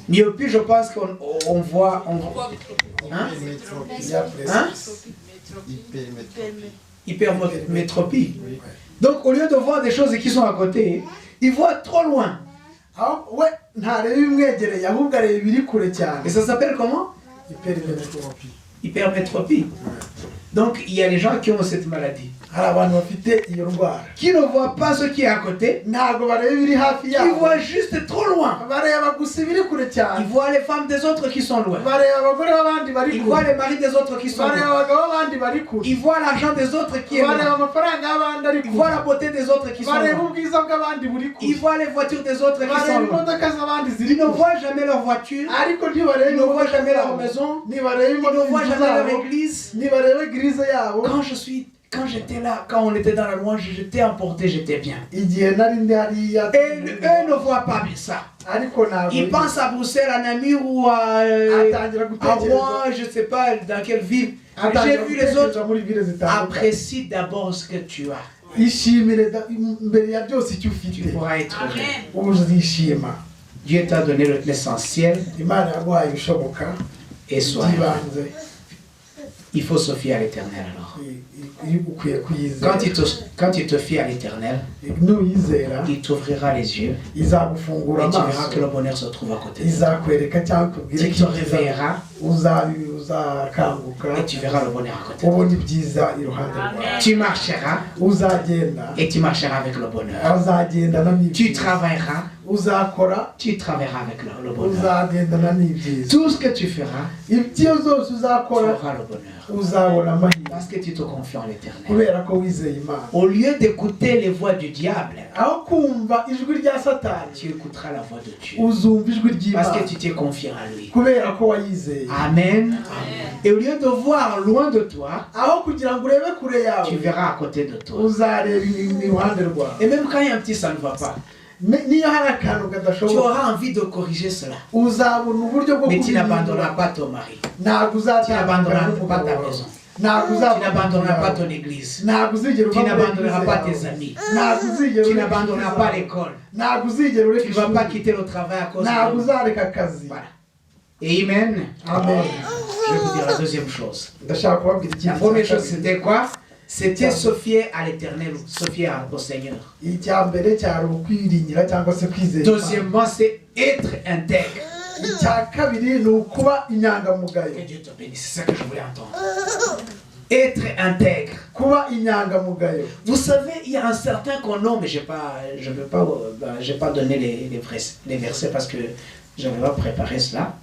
S1: Myopie, je pense qu'on on voit. On voit. Hein? Hein? Hypermétropie. Donc, au lieu de voir des choses qui sont à côté, ils voient trop loin.
S2: Aho we ntareba ibimwegereye ahubwo areba ibiri kure cyane.
S1: Et ça s'appelle comment?
S2: Hypermétropie.
S1: Hypermétropie. Donc, il y a les gens qui ont cette maladie.
S2: Hari abantu bafite iyo ndwara
S1: Qui ne voient pas ce qui est à côté,
S2: ntabwo bareba ibiri hafi
S1: qui
S2: yabo
S1: voient juste trop loin.
S2: Bareba gusa ibiri kure cyane
S1: Ils voient les femmes des autres qui sont loin.
S2: Bareba abagore b'abandi bari
S1: Ils
S2: kure
S1: voient les maris des autres qui sont
S2: bareba
S1: loin.
S2: Abagabo b'abandi bari kure
S1: Ils voient l'argent des autres qui est
S2: bareba
S1: loin.
S2: Amafaranga y'abandi ari
S1: Ils
S2: kure
S1: voient la beauté des autres qui sont
S2: bareba
S1: loin.
S2: Ubwiza bw'abandi buri kure
S1: Ils voient les voitures des autres qui sont
S2: bareba
S1: loin.
S2: Imodoka z'abandi ziri
S1: Ils ne
S2: kure
S1: voient jamais leur voiture.
S2: Ariko ntibareba
S1: Ils ne voient
S2: imodoka
S1: jamais leur
S2: zabo
S1: maison.
S2: Ntibareba
S1: Ils ne voient
S2: inzu
S1: jamais leur
S2: zabo
S1: église.
S2: Ntibareba église yabo
S1: Quand j'étais là, quand on était dans la louange, j'étais emporté, j'étais bien.
S2: Igihe nari ndi hariya
S1: Et eux ne voient pas bien ça.
S2: Ariko ntabwo
S1: Ils pensent à Bruxelles, à Namur ou
S2: atangira
S1: à
S2: gutekereza
S1: Rouen, je ne sais pas dans quelle ville. J'ai
S2: atangira
S1: vu les autres.
S2: Gutekereza muri ville zitandukanye
S1: Apprécie d'abord ce que tu as.
S2: Ishimire da- mbere ya byose icyo
S1: Tu
S2: ufite
S1: pourras être heureux.
S2: Uzishima
S1: Dieu t'a donné l'essentiel
S2: Imana yaguhaye ibishoboka
S1: et sois heureux.
S2: by'ibanze
S1: Il faut se fier à l'Éternel alors.
S2: I- i- ukwiye kuyizera
S1: Quand tu te fies à l'Éternel,
S2: nuyizera
S1: il t'ouvrira les yeux
S2: izagufungura
S1: et tu verras
S2: amaso
S1: que le bonheur se trouve à côté de toi.
S2: Izakwereka cyangwa ikubwire
S1: Tu te
S2: ko ibyiza
S1: réveilleras
S2: uzabi- uzakanguka
S1: et tu verras le bonheur à côté de toi.
S2: Ubona ibyiza iruhande rwawe
S1: Tu marcheras
S2: uzagenda
S1: et tu marcheras avec le bonheur.
S2: Uzagendana
S1: Tu
S2: n'ibyiza
S1: travailleras,
S2: uzakora
S1: tu travailleras avec le bonheur.
S2: Uzagendana n'ibyiza
S1: Tout ce que tu feras,
S2: ibyo zose
S1: tu
S2: uzakora
S1: auras le bonheur.
S2: Uzabona amahirwe
S1: Parce que tu te confies en l'Éternel.
S2: Kubera ko wizeye Imana
S1: Au lieu d'écouter les voix du diable,
S2: aho kumva ijwi rya satani
S1: tu écouteras la voix de Dieu.
S2: Uzumva ijwi
S1: Parce
S2: ry'Imana
S1: que tu t'es confié en lui.
S2: Kubera ko wayizeye
S1: Amen. Et au lieu de voir loin de toi,
S2: aho kugira ngo urebe kure yawe
S1: tu verras à côté de toi.
S2: Uzareba iruhande rwawe
S1: Et même quand il y a un petit, ça ne va pas.
S2: Ni- niyo hari akantu
S1: Tu
S2: kadashoboka
S1: auras envie de corriger cela.
S2: Uzabona uburyo bwo
S1: Mais tu
S2: kubihindura.
S1: n'abandonneras pas ton mari.
S2: Ntabwo uzatandukana
S1: Tu n'abandonneras
S2: n'umugabo
S1: pas ta
S2: wawe.
S1: Maison.
S2: Ntabwo
S1: Tu
S2: uzava
S1: n'abandonneras pas ton église.
S2: ntabwo uzigera
S1: Tu
S2: uva muri
S1: n'abandonneras
S2: église
S1: pas
S2: yawe.
S1: Tes amis.
S2: Ntabwo uzigera
S1: Tu
S2: ureka
S1: n'abandonneras
S2: inshuti
S1: pas
S2: zawe.
S1: l'école.
S2: Ntabwo uzigera ureka
S1: Tu ne vas pas
S2: ishuri.
S1: quitter le travail à cause
S2: Ntabwo
S1: de.
S2: uzareka akazi
S1: Voilà. Amen.
S2: Amen.
S1: Je vais vous dire la deuxième chose.
S2: Ndashaka kubabwira
S1: La
S2: ikindi
S1: première
S2: cya
S1: chose,
S2: kabiri.
S1: c'était quoi? C'était se fier à l'Éternel, se fier au Seigneur.
S2: Icya mbere cyari ukwiringira cyangwa se kwizera Imana.
S1: Deuxièmement, c'est être intègre.
S2: Icya kabiri ni ukuba inyangamugayo
S1: Que Dieu te bénisse, c'est ça que je voulais entendre. Être intègre.
S2: Kuba inyangamugayo
S1: Vous savez, il y a un certain qu'on nomme, j'ai pas, je veux pas, ben, j'ai pas donné les versets parce que je n'avais pas préparé cela.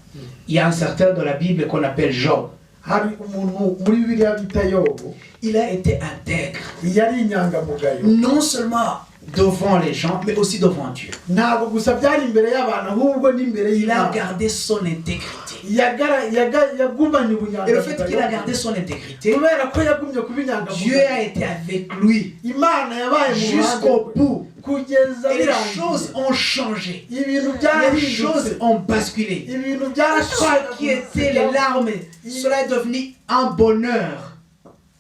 S1: Il y a un certain dans la Bible qu'on appelle Job.
S2: Hari umuntu muri Bibiliya bita Yobu
S1: Il a été intègre.
S2: Yari inyangamugayo
S1: Non seulement devant les gens, mais aussi devant Dieu.
S2: Ntabwo gusa byari imbere y'abantu ahubwo n'imbere
S1: Il a
S2: y'Imana
S1: gardé son intégrité.
S2: Yagara- yaga- yagumanye
S1: Et le fait qu'il a
S2: ubunyangamugayo
S1: gardé son intégrité,
S2: kubera ko yagumye kuba
S1: Dieu
S2: inyangamugayo
S1: a été avec lui
S2: Imana yabaye mu ruhande
S1: jusqu'au
S2: rwe
S1: bout.
S2: Kugeza
S1: Et les
S2: birangiye
S1: choses ont changé.
S2: Ibintu
S1: Les
S2: byarahindutse
S1: choses ont basculé.
S2: Ibintu
S1: Ce qui était les larmes, cela est devenu un bonheur.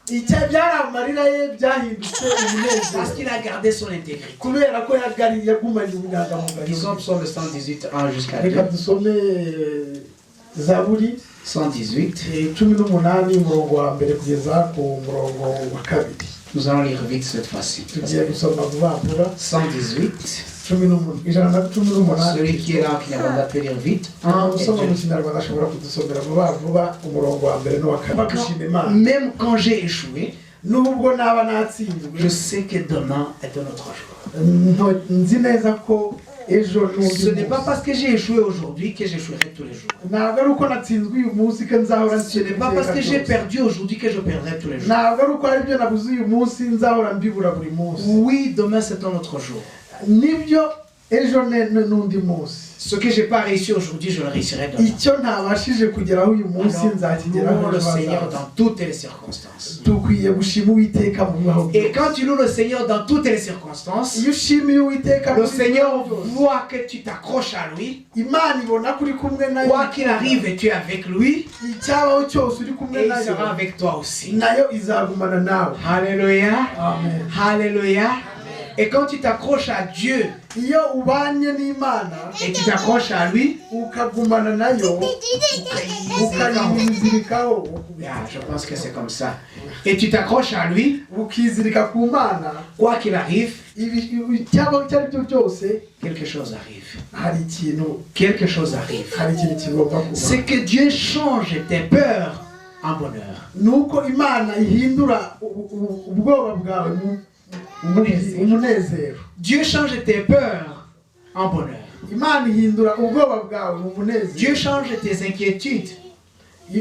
S2: Icya byari amarira ye byahindutse umunezero
S1: Parce qu'il a gardé son intégrité.
S2: Kubera ko yagari yagumanye ubunyangamugayo
S1: Disons psaume 118, 1 jusqu'à
S2: reka
S1: 2.
S2: Dusome eh, zaburi
S1: 118.
S2: Eh, 18 umurongo wa mbere kugeza ku murongo wa kabiri
S1: Nous allons lire vite cette fois-ci.
S2: Tugiye gusoma vuba vuba
S1: 118.
S2: 118
S1: Celui qui est là en Kinyarwanda peut lire vite. 1 et
S2: usoma mu
S1: 2.
S2: Kinyarwanda ashobora kudusomera vuba vuba umurongo wa mbere n'uwa kabiri gushima Imana
S1: Même quand j'ai échoué,
S2: nubwo naba natsinzwe
S1: je sais que demain est un autre jour.
S2: Nto- nzi neza ko ejo n'undi
S1: Ce n'est pas
S2: munsi.
S1: Parce que j'ai échoué aujourd'hui que j'échouerai tous les jours.
S2: Ntabwo ari uko natsinzwe uyu munsi ko nzahora
S1: Ce n'est pas parce que j'ai perdu aujourd'hui que je perdrai tous les jours.
S2: ntabwo ari uko hari ibyo nabuze uyu munsi nzahora mbibura buri munsi
S1: Oui, demain c'est un autre jour.
S2: Nibyo ejo ne- ne- n'undi munsi
S1: Ce que j'ai pas réussi aujourd'hui, je le réussirai demain.
S2: Icyo ntabashije kugeraho uyu munsi
S1: Alors,
S2: nzakigeraho
S1: louons le
S2: ejo
S1: Seigneur
S2: hazaza.
S1: dans toutes les circonstances.
S2: Dukwiye gushima Uwiteka mu bibaho
S1: Et
S2: byose
S1: quand tu loues le Seigneur dans toutes les circonstances,
S2: iyo ushimiye Uwiteka
S1: le
S2: muri
S1: Seigneur
S2: byose,
S1: voit que tu t'accroches à lui.
S2: Imana ibona ko uri kumwe nayo
S1: Quoi qu'il arrive, tu es avec lui
S2: icyabaho cyose uri kumwe
S1: et il
S2: nayo
S1: sera avec toi aussi.
S2: Nayo izagumana nawe
S1: Alléluia.
S2: Amen.
S1: Alléluia. Et quand tu t'accroches à Dieu
S2: iyo ubanye n'Imana
S1: et tu t'accroches à lui,
S2: ukagumana nayo ukayizirikaho
S1: ah, je pense que c'est comme ça. Et tu t'accroches à lui,
S2: ukizirika ku Mana
S1: quoi qu'il arrive,
S2: ibi- ibi- icyabaho icyo ari cyo cyose
S1: quelque chose arrive.
S2: Hari ikintu
S1: Quelque chose arrive.
S2: hari ikintu kigomba kuba
S1: C'est que Dieu change tes peurs en bonheur.
S2: Ni uko Imana ihindura ubwoba bwawe mu umunezero.
S1: Dieu change tes peurs en bonheur.
S2: Imana ihindura ubwoba bwawe mu munezero.
S1: Dieu change tes inquiétudes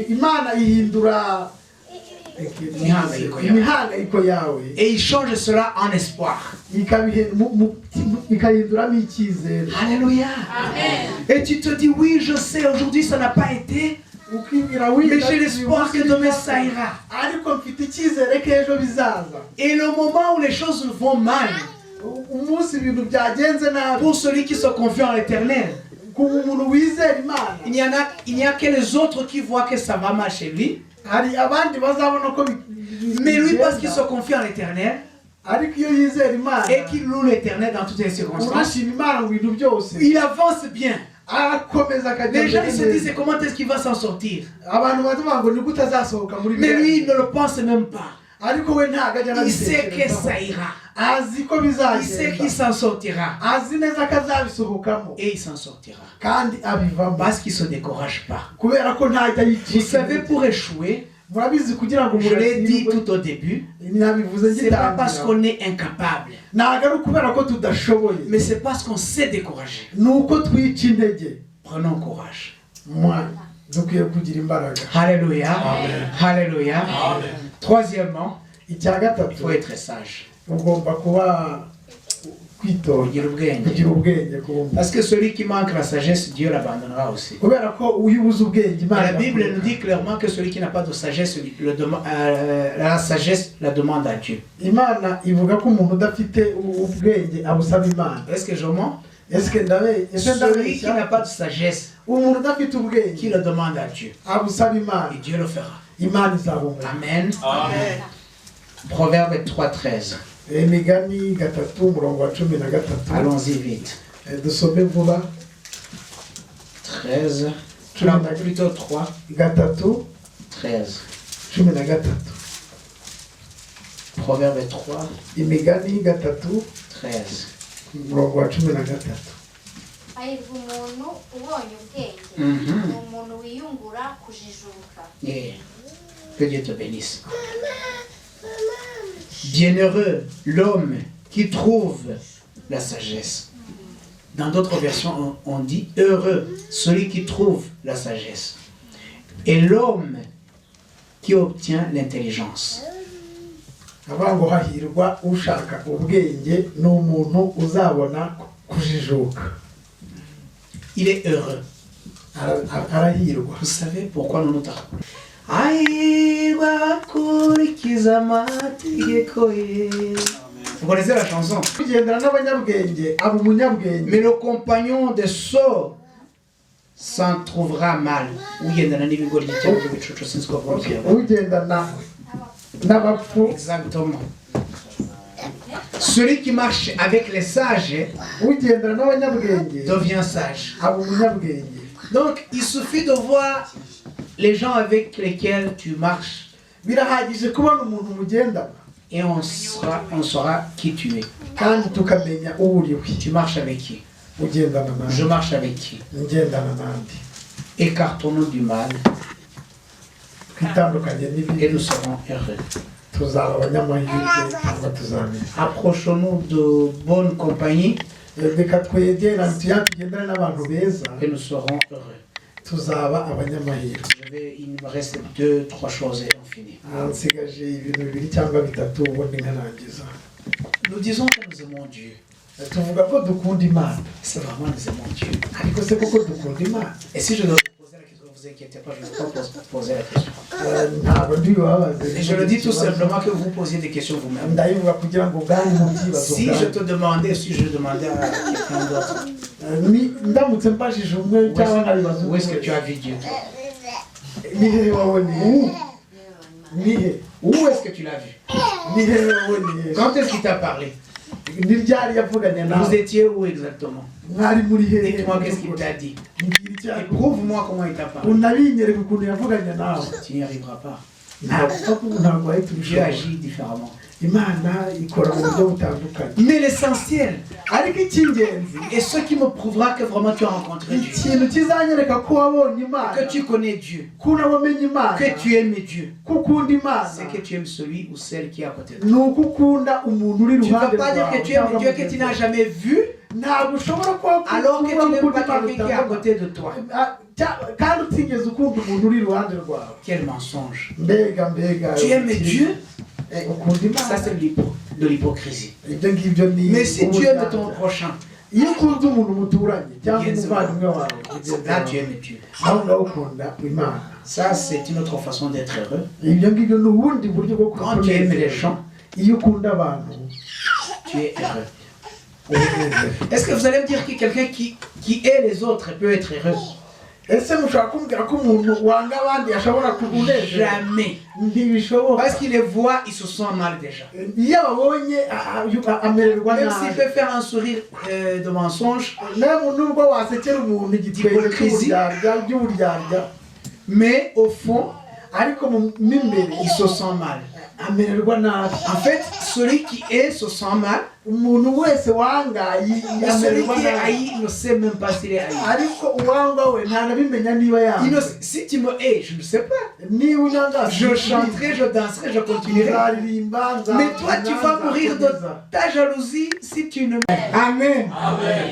S2: Imana ihindura
S1: imihangayiko yawe.
S2: Imihangayiko yawe
S1: Et il change cela en espoir.
S2: Ikahinduramo icyizere.
S1: Alléluia. Et tu te dis, oui, je sais, aujourd'hui ça n'a pas été,
S2: Ukibwira oui
S1: mais j'ai l'espoir que demain ça ira.
S2: Ariko mfite icyizere ko ejo bizaza.
S1: Et le moment où les choses vont mal,
S2: Umunsi ibintu byagenze nabi
S1: pour celui qui se confie en l'Éternel,
S2: ku muntu wizera Imana
S1: il n'y a que les autres qui voient que ça va mal chez lui.
S2: Hari abandi bazabona ko
S1: Mais lui, parce qu'il
S2: bigenda.
S1: se confie en l'Éternel
S2: Ariko iyo yizera Imana
S1: et qu'il loue l'Éternel dans toutes les circonstances,
S2: unashima Imana mu bintu byose
S1: il avance bien.
S2: Arakomeza akajya
S1: Les gens,
S2: mbere
S1: ils se
S2: neza.
S1: disent, comment est-ce qu'il va s'en sortir?
S2: Abantu baravuga ngo ni gute azasohoka muri
S1: Mais
S2: biriya
S1: lui, il ne le pense même pas.
S2: Ariko we ntabwo ajya
S1: Il sait que
S2: anabitekerezaho.
S1: Ça ira.
S2: Azi ko
S1: Il sait qu'il
S2: bizagenda
S1: s'en sortira.
S2: Azi neza ko azabisohokamo
S1: Et il s'en sortira.
S2: Kandi abivamo
S1: Parce qu'il ne se décourage pas.
S2: Kubera ko ntajya
S1: Vous
S2: yicika
S1: savez, pour échouer,
S2: murabizi kugira ngo
S1: je l'ai dit
S2: umuntu
S1: tout au début,
S2: nabivuze
S1: c'est pas parce
S2: ngitangira
S1: qu'on est incapable,
S2: ntabwo ari ukubera ko tudashoboye
S1: mais c'est parce qu'on s'est découragé.
S2: Ni uko twica intege.
S1: Prenons courage.
S2: Mwa dukwiye kugira imbaraga.
S1: Alléluia. Alléluia. Troisièmement,
S2: icya gatatu
S1: il faut être sage.
S2: Ugomba kuba kwitonda
S1: Kugira ubwenge.
S2: Kugira ubwenge kuba
S1: Parce que celui qui manque la sagesse, Dieu l'abandonnera aussi.
S2: Kubera ko iyo ubuze ubwenge
S1: Et
S2: Imana
S1: la Bible
S2: irakureka.
S1: nous dit clairement que celui qui n'a pas de sagesse, la sagesse la demande à Dieu.
S2: Imana ivuga ko umuntu udafite ubwenge abusaba Imana.
S1: Est-ce que je mens?
S2: Ese ndabe ese
S1: Celui qui
S2: ndabeshya
S1: n'a pas de sagesse,
S2: umuntu udafite ubwenge
S1: qui le demande à Dieu.
S2: Abusaba Imana
S1: Et Dieu le fera.
S2: Imana izabumuha.
S1: Amen. Proverbe 3, 13.
S2: Imigani gatatu umurongo wa 13.
S1: Allons-y vite.
S2: Dusome vuba.
S1: 13. Non, plutôt 3,
S2: gatatu
S1: 13.
S2: 13.
S1: Proverbe 3,
S2: Imigani gatatu
S1: 13.
S2: Umurongo wa 13.
S4: Hahirwa umuntu ubonye ubwenge ni umuntu wiyungura kujijuka.
S1: Yeah. Que Dieu te bénisse. Bienheureux l'homme qui trouve la sagesse. Dans d'autres versions, on dit heureux celui qui trouve la sagesse. Et l'homme qui obtient l'intelligence.
S2: Avuga ngo hahirwa ushaka ubwenge ni umuntu uzabona kujijuka.
S1: Il est heureux.
S2: Arahirwa.
S1: Vous savez pourquoi nous nous tardons? Hahirwa abakurikiza amategeko ye. Vous connaissez la chanson?
S2: Kugendana n'abanyabwenge aba umunyabwenge.
S1: Mais le compagnon des sots s'en trouvera mal. Ugendana n'ibigoryi cyangwa ibicucu sinzi uko bavuga mu Kinyarwanda.
S2: Ugendana n'abapfu
S1: Exactement. Celui qui marche avec les sages
S2: ugendana n'abanyabwenge
S1: devient sage.
S2: Aba umunyabwenge.
S1: Donc, il suffit de voir les gens avec lesquels tu marches
S2: birahagije kubona umuntu mugendana
S1: et on saura qui tu es.
S2: Kandi tukamenya uwo uri we.
S1: Tu marches avec qui?
S2: Ugendana
S1: Je
S2: nande
S1: marche avec qui?
S2: Ngendana nande.
S1: Écartons-nous du mal
S2: Twitandukanye
S1: et
S2: n'ibibi
S1: nous serons heureux.
S2: Tuzaba abanyamahirwe cyangwa tuzamenya.
S1: Approchons-nous de bonnes compagnies
S2: reka twegerane tuya tugendane n'abantu beza
S1: et nous serons heureux.
S2: Tuzaba abanyamahirwe.
S1: Il me reste deux, trois choses et on finit.
S2: Ah, nsigaje ibintu bibiri cyangwa bitatu ubundi nkarangiza.
S1: Nous disons que nous aimons Dieu.
S2: Tuvuga ko dukunda Imana.
S1: C'est vraiment nous aimons Dieu.
S2: Ariko se koko dukunda Imana?
S1: Et si je dois vous poser la question, ne vous inquiétez pas, je ne vais pas poser la question.
S2: Eh, ntabwo ndibubabaze.
S1: Et je le dis tout simplement que vous posiez des questions vous-même.
S2: Ndayivuga kugira ngo ubwanyu mubyibaze
S1: Si je
S2: ubwanyu.
S1: te demandais, si je demandais à quelqu'un d'autre,
S2: Eh, ni ndamutse mbajije umwe
S1: où
S2: cyangwa nkabibaza
S1: est-ce où est-ce que
S2: undi
S1: tu as vu Dieu?
S2: Ni hehe waboneye ni he?
S1: Où est-ce que tu l'as vu?
S2: Ni hehe waboneye?
S1: Quand est-ce qu'il t'a parlé?
S2: Ni ryari yavuganye
S1: Vous
S2: nawe?
S1: étiez où exactement?
S2: Mwari muri hehe?
S1: Dites-moi qu'est-ce qu'il t'a dit.
S2: Mbwira icyo
S1: Et
S2: yakubwiye.
S1: prouve-moi comment il t'a parlé.
S2: Unabinyereka ukuntu yavuganye nawe.
S1: Tu n'y arriveras pas.
S2: Ntabwo upfa kubu ntabwo wahita
S1: Dieu
S2: ubishobora.
S1: agit différemment.
S2: Imana ikora mu buryo butandukanye.
S1: Mais l'essentiel,
S2: Ariko icy'ingenzi,
S1: et ce qui me prouvera que vraiment tu as rencontré Dieu,
S2: ikintu kizanyereka ko wabonye Imana,
S1: que tu connais Dieu,
S2: ko wamenye Imana,
S1: que tu aimes Dieu,
S2: ko ukunda Imana,
S1: c'est que tu aimes celui ou celle qui est à côté de toi.
S2: Ni uko ukunda umuntu uri
S1: Tu ne
S2: iruhande
S1: peux pas dire
S2: rwawe
S1: que tu aimes
S2: cyangwa
S1: Dieu que tu
S2: mugenzi
S1: n'as
S2: wawe.
S1: Jamais vu,
S2: Ntabwo ushobora kuba
S1: alors que tu n'aimes
S2: ukunda
S1: pas
S2: Imana
S1: quelqu'un qui est à
S2: utabona.
S1: Côté de toi.
S2: Ah, kandi utigeze ukunda umuntu uri iruhande rwawe.
S1: Quel mensonge.
S2: Mbega mbega.
S1: Tu aimes Dieu,
S2: Eh, ukunda
S1: ça
S2: Imana,
S1: c'est de l'hypocrisie.
S2: Ibyo ngibyo ni
S1: Mais si tu aimes ton
S2: uburyarya.
S1: Prochain,
S2: Iyo ukunze umuntu muturanye cyangwa
S1: Mugenzi
S2: umuvandimwe wawe mugenzi
S1: là
S2: wawe,
S1: tu aimes Dieu.
S2: Aho ngaho ukunda Imana.
S1: Ça, c'est une autre façon d'être heureux.
S2: Ibyo ngibyo ni ubundi buryo bwo
S1: Quand tu aimes les gens,
S2: Iyo ukunda abantu,
S1: tu es heureux.
S2: Uba unezerewe.
S1: Est-ce que vous allez me dire que quelqu'un qui hait les autres peut être heureux?
S2: Ese mushobora kumbwira ko umuntu wanga abandi ashobora kunezerwa?
S1: Jamais.
S2: Ntibishoboka.
S1: Parce qu'il les voit, il se sent mal déjà.
S2: Iyo ababonye amererwa
S1: Même s'il
S2: nabi.
S1: Peut faire un sourire de mensonge,
S2: Nawe nubwo wasekera umuntu igitwenge
S1: D'hypocrisie.
S2: cy'uburyarya by'uburyarya,
S1: mais au fond,
S2: ariko mo imbere
S1: il se sent mal.
S2: Amererwa nabi.
S1: En fait, celui qui hait se sent mal,
S2: Umuntu wese wanga
S1: et celui
S2: amererwa
S1: qui est
S2: nabi.
S1: Haï ne sait même pas s'il est haï.
S2: Ariko uwanga we ntanabimenya niba
S1: Il ne-
S2: yanga.
S1: Si tu me hais, je ne sais pas.
S2: Niba unyanga,
S1: Je chanterai, je danserai, je continuerai.
S2: Nzaririmba.
S1: Mais toi, tu vas mourir de ta jalousie si tu ne. Amen.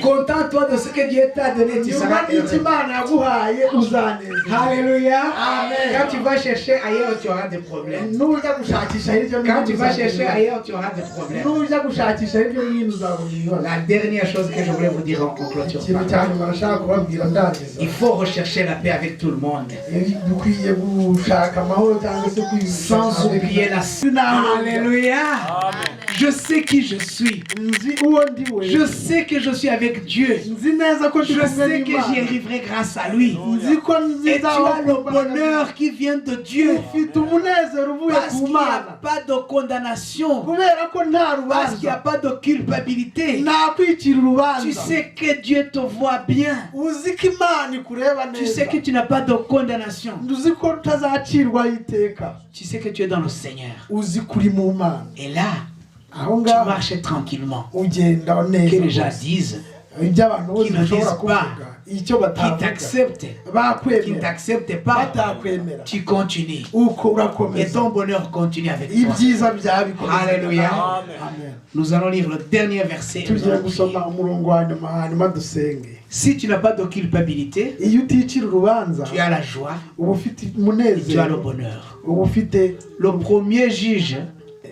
S1: Contente-toi de ce que Dieu t'a donné, tu
S2: Nyuma
S1: seras
S2: n'icyo
S1: heureux.
S2: Imana yaguhaye uzanezerwa.
S1: Alléluia.
S2: Amen.
S1: Quand tu vas chercher ailleurs, tu auras des problèmes.
S2: Nujya gushakisha hirya no
S1: Quand tu
S2: hino
S1: vas
S2: uzagira
S1: chercher
S2: ibibazo.
S1: Ailleurs, tu auras des problèmes.
S2: Nujya gushakisha hirya no hino uzabona ibibazo.
S1: La dernière chose que je voulais vous dire en clôture.
S2: Ikintu cya nyuma nashaka kubabwira ndangiza,
S1: Il faut rechercher la paix avec tout le monde.
S2: Dukwiye gushaka amahoro cyangwa se
S1: Sans oublier la. Alléluia. Je sais qui je suis.
S2: Nzi uwo ndi we.
S1: Je sais que je suis avec Dieu.
S2: Nzi neza ko ndi
S1: Je
S2: kumwe
S1: sais que
S2: n'Imana.
S1: j'y arriverai grâce à lui.
S2: Nzi ko
S1: Et tu as le bonheur qui vient de Dieu.
S2: Ufite umunezero uvuye
S1: Parce
S2: ku
S1: qu'il n'y a
S2: Mana.
S1: Pas de condamnation.
S2: Kubera ko nta
S1: Parce qu'il n'y a
S2: rubanza.
S1: Pas de culpabilité.
S2: Nta kwicira
S1: Tu
S2: urubanza.
S1: Sais que Dieu te voit bien.
S2: Uzi ko Imana ikureba
S1: Tu sais
S2: neza.
S1: Que tu n'as pas de condamnation.
S2: Uzi ko utazacirwaho iteka.
S1: Tu sais que tu es dans le Seigneur.
S2: Uzi ko uri mu Mana.
S1: Et là,
S2: Aho
S1: tu
S2: ngaho
S1: marches tranquillement.
S2: ugenda
S1: Que
S2: neza
S1: les gens
S2: rwose.
S1: Disent,
S2: Ibyo abantu bose
S1: Qui ne
S2: bashobora
S1: disent
S2: kuvuga icyo
S1: qui
S2: batavuga,
S1: t'acceptent, qui ne
S2: bakwemera,
S1: t'acceptent pas,
S2: batakwemera,
S1: tu continues.
S2: Uko
S1: Et
S2: urakomeza.
S1: Ton bonheur continue avec toi.
S2: Ibyiza byawe bikomeza.
S1: Alléluia.
S2: Amen.
S1: Nous allons lire le dernier verset et nous
S2: Tugiye
S1: allons prier.
S2: Gusoma umurongo wa nyuma hanyuma dusenge.
S1: Si tu n'as pas de culpabilité,
S2: Iyo uticira urubanza,
S1: tu as la joie,
S2: uba ufite
S1: tu as le
S2: umunezero,
S1: bonheur.
S2: Uba ufite
S1: Le premier juge,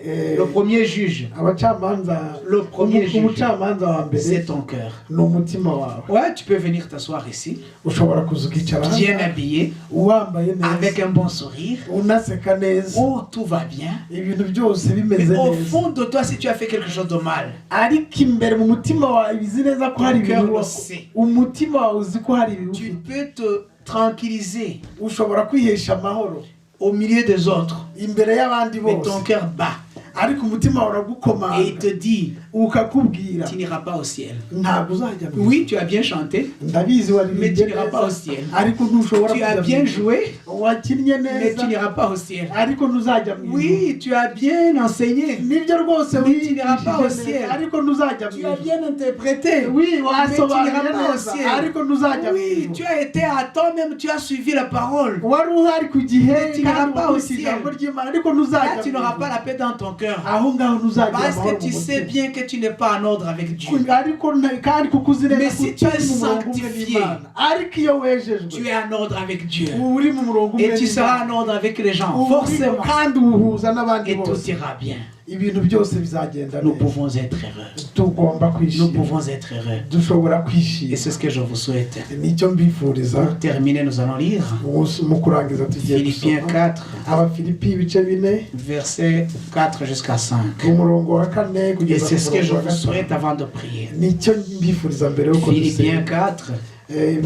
S2: eh,
S1: le premier juge,
S2: abacamanza
S1: Le premier juge.
S2: Umucamanza wa mbere
S1: C'est ton cœur.
S2: Ni umutima wawe.
S1: Ouais, tu peux venir t'asseoir ici,
S2: Ushobora kuza ukicara hano,
S1: bien habillé,
S2: wambaye neza,
S1: avec un bon sourire.
S2: Unaseka neza,
S1: Oh, tout va bien.
S2: Ibintu byose bimeze
S1: Mais au
S2: neza,
S1: fond de toi, si tu as fait quelque chose de mal,
S2: ariko imbere mu mutima wawe uzi neza ko hari
S1: Ton cœur
S2: ibintu
S1: le
S2: wako-
S1: sait.
S2: Umutima wawe uzi ko hari ibibi
S1: Tu
S2: ufite.
S1: Peux te tranquilliser
S2: Ushobora kwihesha amahoro
S1: au milieu des autres,
S2: imbere y'abandi
S1: mais
S2: bose,
S1: ton cœur bat
S2: ariko umutima wawe
S1: et il
S2: uragukomanga
S1: te dit,
S2: ukakubwira,
S1: tu n'iras pas au ciel.
S2: Ntabwo uzajya mu
S1: Oui, tu as bien chanté,
S2: Ndabizi
S1: mais
S2: waririmbye
S1: tu n'iras pas au
S2: neza,
S1: ciel.
S2: Ariko ntushobora
S1: Tu as
S2: kujya
S1: bien
S2: mu ijuru.
S1: Joué,
S2: Wakinnye
S1: mais tu
S2: neza,
S1: n'iras pas au ciel.
S2: Ariko ntuzajya mu ijuru.
S1: Oui, tu as bien enseigné,
S2: Nibyo rwose
S1: Mais tu n'iras pas au
S2: wigishije neza,
S1: ciel.
S2: Ariko ntuzajya mu
S1: Tu as
S2: ijuru.
S1: Bien interprété,
S2: Oui,
S1: mais tu
S2: wasobanuye
S1: n'iras pas au
S2: neza,
S1: ciel.
S2: Ariko ntuzajya mu
S1: Oui,
S2: ijuru.
S1: Tu as été à temps même, tu as suivi la parole.
S2: Wari uhari ku gihe
S1: Mais tu n'iras
S2: kandi
S1: pas au
S2: wakurikiye
S1: ciel.
S2: Ijambo ry'Imana ariko ntuzajya
S1: Là, tu
S2: mu
S1: n'auras
S2: ijuru.
S1: Pas la paix dans ton cœur.
S2: Aho ngaho ntuzagira
S1: Parce
S2: amahoro
S1: que
S2: mu
S1: tu sais
S2: mutima.
S1: Bien que tu n'es pas en ordre avec Dieu.
S2: Ariko kandi kuko uzi neza
S1: Mais
S2: ko
S1: si tu
S2: utari
S1: es
S2: mu murongo umwe
S1: sanctifié,
S2: n'Imana ariko iyo wejejwe,
S1: tu es en ordre avec Dieu.
S2: Uba uri mu murongo umwe
S1: Et tu seras
S2: n'Imana.
S1: En ordre avec les gens,
S2: Uba uri-
S1: forcément.
S2: Kandi uwuhuza n'abandi
S1: Et tout
S2: bose.
S1: Ira bien.
S2: Ibintu byose bizagenda
S1: Nous
S2: neza.
S1: Pouvons être heureux.
S2: Tugomba
S1: Nous
S2: kwishima.
S1: Pouvons être heureux.
S2: Dushobora
S1: Et
S2: kwishima.
S1: c'est ce que je vous souhaite.
S2: Nicyo mbifuriza.
S1: Pour terminer, nous allons lire
S2: Mu kurangiza tugiye
S1: Philippiens
S2: gusoma
S1: 4,
S2: Abafilipi ibice bine,
S1: versets 4 jusqu'à 5.
S2: Umurongo wa kane
S1: Et
S2: kugeza
S1: c'est
S2: ku
S1: ce que je
S2: murongo wa
S1: vous
S2: gatanu.
S1: Souhaite avant de prier.
S2: Nicyo mbifuriza mbere y'uko
S1: Philippiens
S2: dusenga.
S1: 4,
S2: Eh,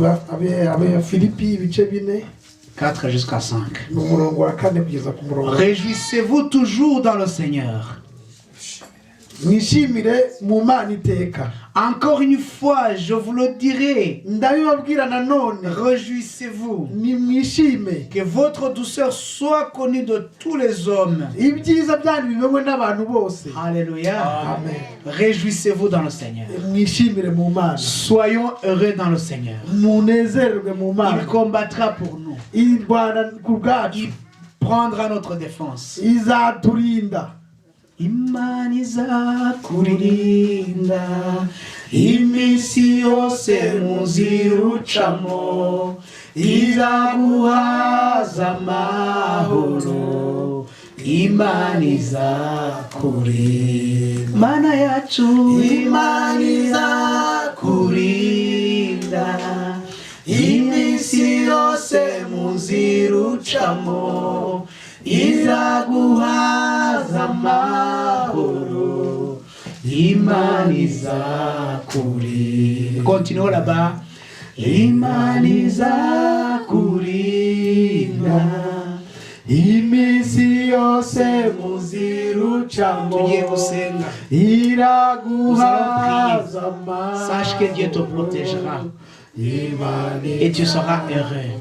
S2: Abafilipi ibice bine,
S1: 4 jusqu'à 5.
S2: Ni umurongo wa kane kugeza ku murongo wa
S1: Réjouissez-vous toujours dans le Seigneur.
S2: Mwishimire mu Mana iteka.
S1: Encore une fois, je vous le dirai,
S2: Ndabibabwira nanone,
S1: réjouissez-vous.
S2: Nimwishime.
S1: Que votre douceur soit connue de tous les hommes.
S2: Ibyiza byanyu bimenywe n'abantu bose.
S1: Alléluia.
S2: Amen.
S1: Réjouissez-vous dans le Seigneur.
S2: Mwishimire mu Mana.
S1: Soyons heureux dans le Seigneur.
S2: Munezererwe mu Mana.
S1: Il combattra pour nous.
S2: Irwana ku bwacu.
S1: Il prendra notre défense.
S2: Izaturinda.
S1: Imana izakurinda iminsi yose mu nzira ucamo, izaguhaza amahoro, Imana izakurinda. Mana yacu, Imana izakurinda iminsi yose mu nzira ucamo, izaguhaza amahoro, Imana izakurinda. Continuons là-bas. Imana izakurinda
S2: iminsi yose mu nzira ucamo,
S1: Tugiye gusenga.
S2: iraguhaza amahoro.
S1: Sache que Dieu te protégera
S2: Imana
S1: et tu seras heureux.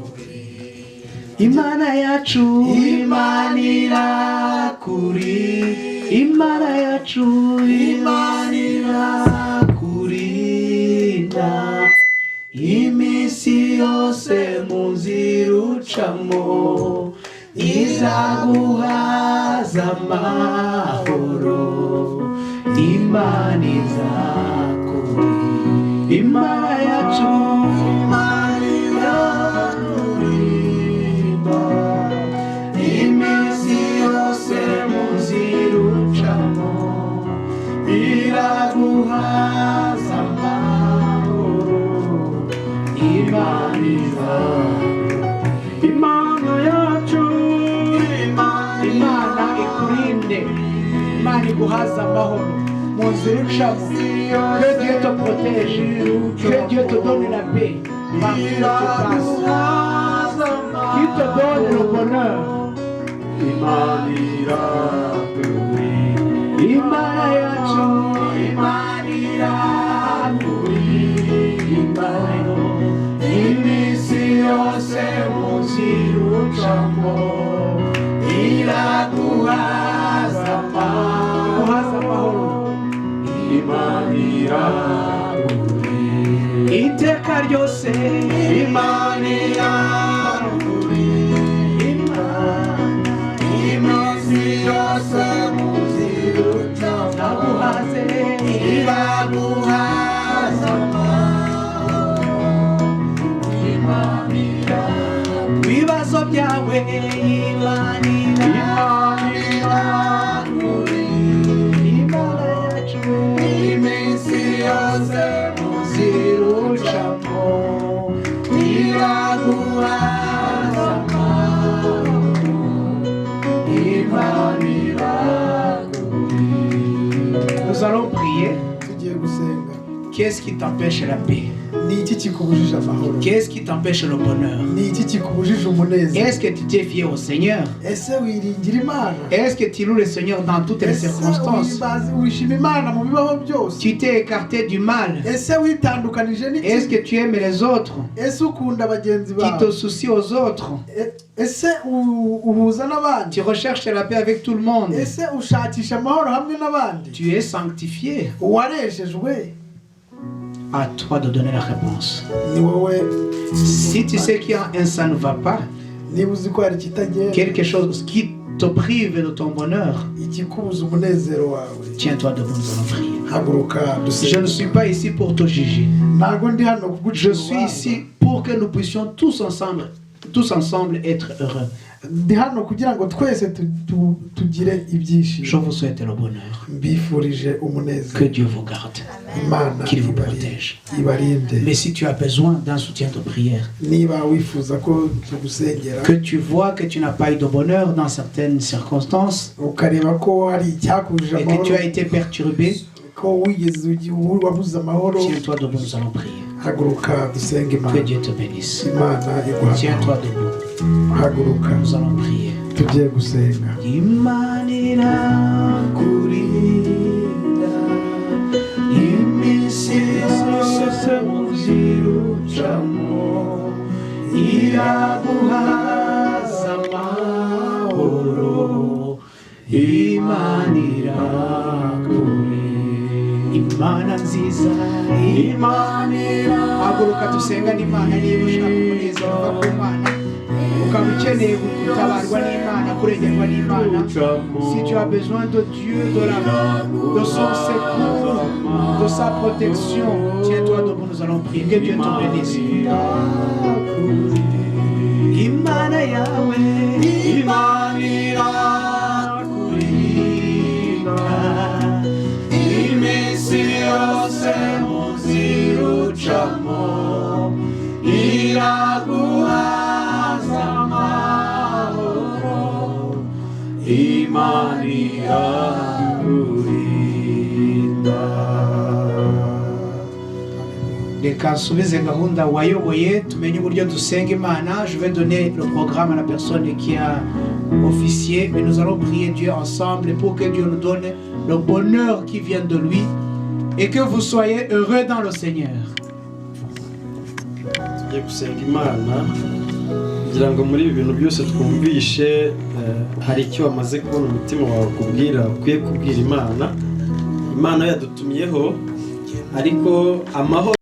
S1: Imana yacu, Imana irakuri, Imana yacu, Imana irakurinda iminsi yose mu nzira ucamo, izaguhaza amahoro, Imana izakuri. Imana yacu, Imana irakurinda iminsi yose mu nzira ucamo, iraguhaza amahoro, Imana izakuri.
S3: Imana yacu.
S1: Imana ikurinde, Imana iguhaze amahoro mu nzira ucamo. Que Dieu te protège, que Dieu te donne la paix partout où tu passes, qu'il te donne le bonheur.
S3: Imana irakurinda.
S1: Imana yacu, Imana irakurinda iminsi yose mu nzira ucamo, iraguhaza amahoro.
S3: Imana irakurinda.
S1: Iteka ryose.
S3: Imana irakurinda.
S1: Imana
S3: iminsi yose mu nzira ucamo,
S1: iraguhaze,
S3: iraguhaza amahoro. Imana irakurinda.
S1: Ibibazo byawe, Imana.
S3: Imana irakurinda.
S1: Imana yacu,
S3: iminsi yose mu nzira ucamo, iraguhaza amahoro. Imana irakurinda.
S1: Nous allons prier.
S2: Tugiye gusenga.
S1: Qu'est-ce qui t'empêche la paix?
S2: Ni iki kikubujije amahoro?
S1: Qu'est-ce qui t'empêche le bonheur?
S2: Ni iki kikubujije umunezero?
S1: Est-ce que tu t'es fié au Seigneur?
S2: Ese wiringira Imana?
S1: Est-ce que tu loues le Seigneur dans toutes les
S2: Ese
S1: circonstances?
S2: Wishima Imana mu bibaho byose?
S1: Tu t'es écarté du mal?
S2: Ese witandukanije
S1: Est-ce
S2: n'ikibi?
S1: que tu aimes les autres?
S2: Ese ukunda bagenzi
S1: Tu
S2: bawe?
S1: te soucies aux autres?
S2: Ese uhuza n'abandi?
S1: Tu recherches la paix avec tout le monde?
S2: Ese ushakisha amahoro hamwe n'abandi?
S1: Tu es sanctifié?
S2: Warejejwe?
S1: À toi de donner la réponse.
S2: Ni wowe.
S1: Si tu sais qu'il y a un ça ne va pas,
S2: Niba uzi ko hari ikitagenda,
S1: quelque chose qui te prive de ton bonheur,
S2: ikikubuza umunezero wawe,
S1: tiens-toi debout, nous allons prier.
S2: Haguruka
S1: Je
S2: dusenge.
S1: ne suis pas ici pour te juger.
S2: Ntabwo ndi hano kugucira
S1: Je suis
S2: urubanza.
S1: ici pour que nous puissions tous ensemble être heureux.
S2: Ndi hano kugira ngo twese tugire
S1: Je
S2: ibyishimo.
S1: vous souhaite le bonheur.
S2: Mbifurije
S1: Que
S2: umunezero.
S1: Dieu vous garde.
S2: Imana
S1: Qu'il vous protège.
S2: ibarinde.
S1: Mais si tu as besoin d'un soutien de prière,
S2: Niba wifuza ko tugusengera,
S1: que tu vois que tu n'as pas eu de bonheur dans certaines circonstances
S2: ukareba ko hari icyakubujije
S1: et que
S2: amahoro,
S1: tu as été perturbé,
S2: ko wigeze wabuze amahoro,
S1: tiens-toi debout, nous allons prier.
S2: Haguruka dusenge
S1: Que
S2: Imana.
S1: Dieu te bénisse.
S2: Imana iguha
S1: Tiens-toi
S2: amahoro.
S1: debout,
S2: Haguruka.
S1: Nous allons prier.
S2: Tugiye gusenga.
S1: Imana irakurinda. Imana nziza.
S3: Imana.
S1: Haguruka dusengane Imana. Niba ushaka umunezero uva ku Mana, ukaba ukeneye gutabarwa n'Imana, kurengerwa n'Imana, si tu as besoin de Dieu, de son secours, de sa protection, tiens-toi debout, nous allons prier. Que Dieu te bénisse. Imana yawe.
S3: Imana irakurinda iminsi yose mu nzira ucamo, iraguhaza amahoro. Imana irakurinda.
S1: Reka nsubize gahunda wayoboye, tumenye uburyo dusenga Imana. Je vais donner le programme à la personne qui a officié, mais nous allons prier Dieu ensemble pour que Dieu nous donne le bonheur qui vient de lui et que vous soyez heureux dans le Seigneur.
S5: Tugiye gusenga Imana kugira ngo muri ibi bintu byose twumvishe, hari icyo wamaze kubona umutima wawe kubwira ukwiye kubwira Imana. Imana yadutumyeho, ariko amahoro